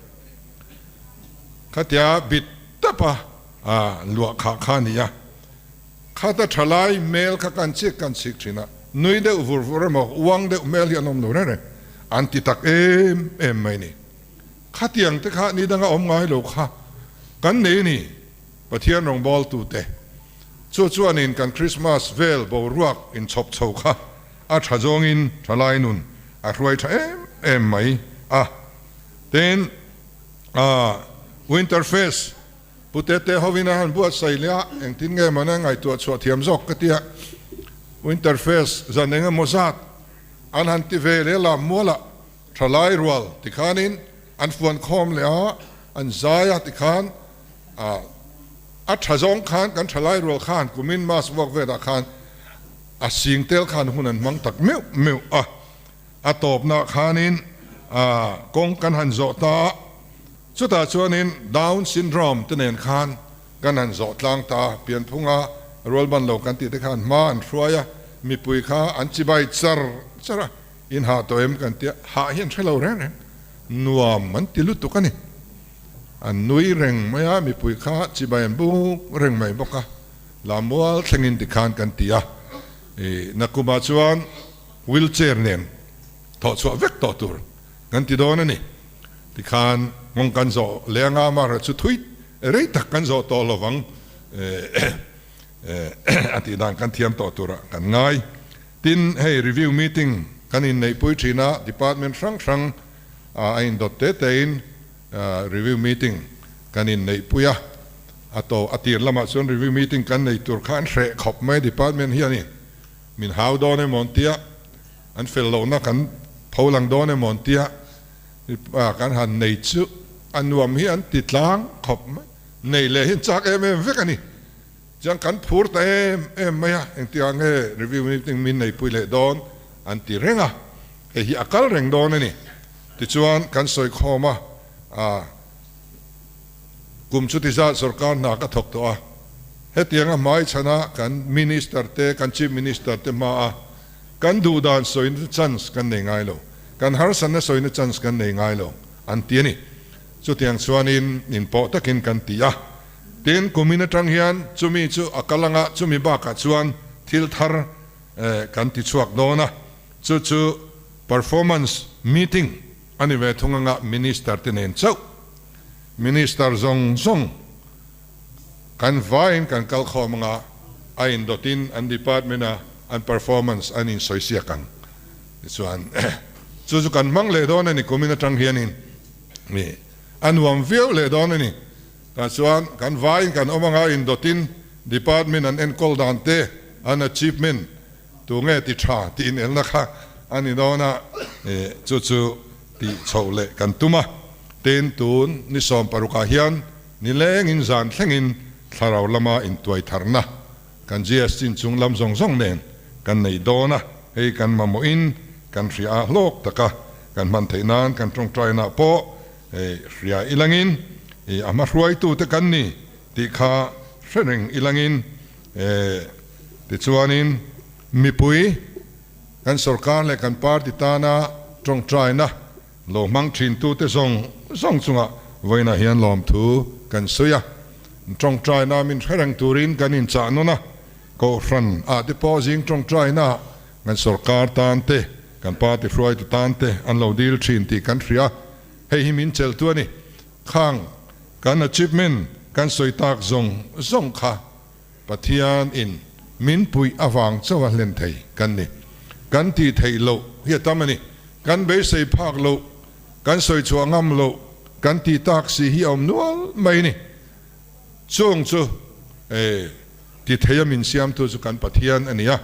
khatia bit tap a. A luah khah kha a ni a, khata thalai hmel kha kan chik kan chik thin a, nui deuh vur vur emaw uang deuh hmel hi an awm lo reng reng, an ti tak em em mai ni. Khatiang te kha ni danga awm ngai lo kha kan nei a ni, Pathian rawngbawltu te. Chu chuanin kan Krismas vel boruak inchhawp chho kha a tha zawngin thalai nun a hruai tha em em mai a. Tin, Winter Fest Pu Tete hovin a han buatsaih leh a, engtin nge mawni ngaihtuah chhuah thiam zawk ka tia. Winter Fest zan eng emaw zat an han ti ve leh lam mualah thalai rual tikhanin an fuan khawm leh a, an zai a tikhan a tha zawng khan kan thalai rual khan kumin mass vuak velah khan a sing tel khan hun an hmang tak meuh meuh a. A tawpnah khanin kawng kan han zawh ta a. Chutah chuanin Down syndrome te nen khan kan han zawh tlang ta, pianphunga rualban lo kan tih te khan hma an hruai a, mipui kha an chibai char char a, in hah tawh em kan tia, hah hi an hre lo reng reng, nuam an ti lutuk a ni. An nui reng mai a, mipui kha chibai an buk reng mai bawk a, Lamual thlengin tikhan kan ti a, nakumah chuan wheelchair nen thawhchhuah vek tawh tur kan ti dawn a ni. Tikhan nghawng kan zawh leh anga amaherawh chu thui rei tak kan zawh tawh lovang a tih dan kan thiam tawh turah kan ngai. Tin, hei review meeting kan inneihpui thin a, department hrang hrang a indawt te tein review meeting kan inneihpui a, a to a tir lamah chuan review meeting kan nei tur kha an hreh khawp mai department hianin min hau dawn emaw an tia, an fel lohna kan pho lang dawn emaw an tia. Mipa kan han nei chu a nuam hi an ti tlang khawp mai. Nei leh hi an chak em em vek a ni. Chuan kan phur ta em em mai a, engtikah nge review meeting min neipui leh dawn an ti reng a, hei hi a kal reng dawn a ni. Tichuan kan sawi khawm a, a kum chuti zat sorkar hna ka thawk tawh a, hetianga hmaichhana kan Minister te, kan Chief Minister te hmaa Kan duh dan sawina chance kan nei ngai lo, kan harsatna sawina chance kan nei ngai lo an ti a ni. Chutiang chuanin inpawh takin kan ti a. Tin, kumin atang hian chumi chu a kal anga chumi bakah chuan thil thar kan ti chhuak dawn a, chu chu performance meeting a ni ve thung anga Minister te nen chauh, Minister zawng zawng Kan vaiin kan kal khawm anga a indawtin an department a an performance an insawisiak ang tichuan chu chu kan hmang leh dawn a ni kumin atang hianin mi a nuam viau leh dawn a ni. Tah chuan kan vaiin kan awm anga indawtin department an enkawl dan te an achievement tunge ti tha tih inelna kha a ni dawn a chu chu tih chhoh leh kan tum a. Tin tun ni 16 ah hian Nilengin zan thlengin thlarau lama intuai tharna kan GST inchung lam zawng zawng nen kan nei dawn a, hei kan mamawhin kan hria a hlawk taka kan hman theih nan kan tawngtainah pawh hria ilangin a hma hruaitute kan ni tih kha hre reng ilangin tichuanin mipui kan sorkar leh kan party tana tawngtaina Lo hmang thintute zawng zawng chungah vawiinah hian lawmthu kan sawi a, tawngtaina min hre reng turin kan inchah nawn a, Kohhran ah te pawh zing tawngtaina kan sorkar tan te, kan party hruaitu tan te an lo dil thin tih kan hria, hei hi min chelhtu a ni. Khang kan achievement kan sawi tak zawng zawng kha Pathian in min puih avang chauh a hlen thei kan ni. Kan tih theih loh hi a tam a ni. Kan beisei phak loh, kan sawi chhuah ngam loh, kan tih tak si hi a awm nual mai a ni. Chung chu e ti thei a min siamtu chu kan Pathian a ni a.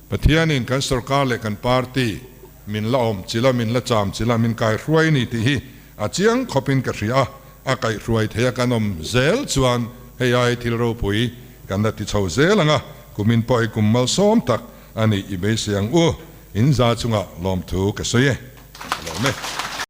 Pathian in kan sorkar leh kan party min la awm chilh a, min la cham chilh a, min kaihruai a ni tih hi a chiang khawpin ka hria a. A kaihhruai thei a kan awm zel chuan hei ai thil ropui kan la ti chho zel ang a, kumin pawh hi kum malsawm tak a nih i beisei ang u, in za chungah lawmthu ka sawi e. Ka lawm e.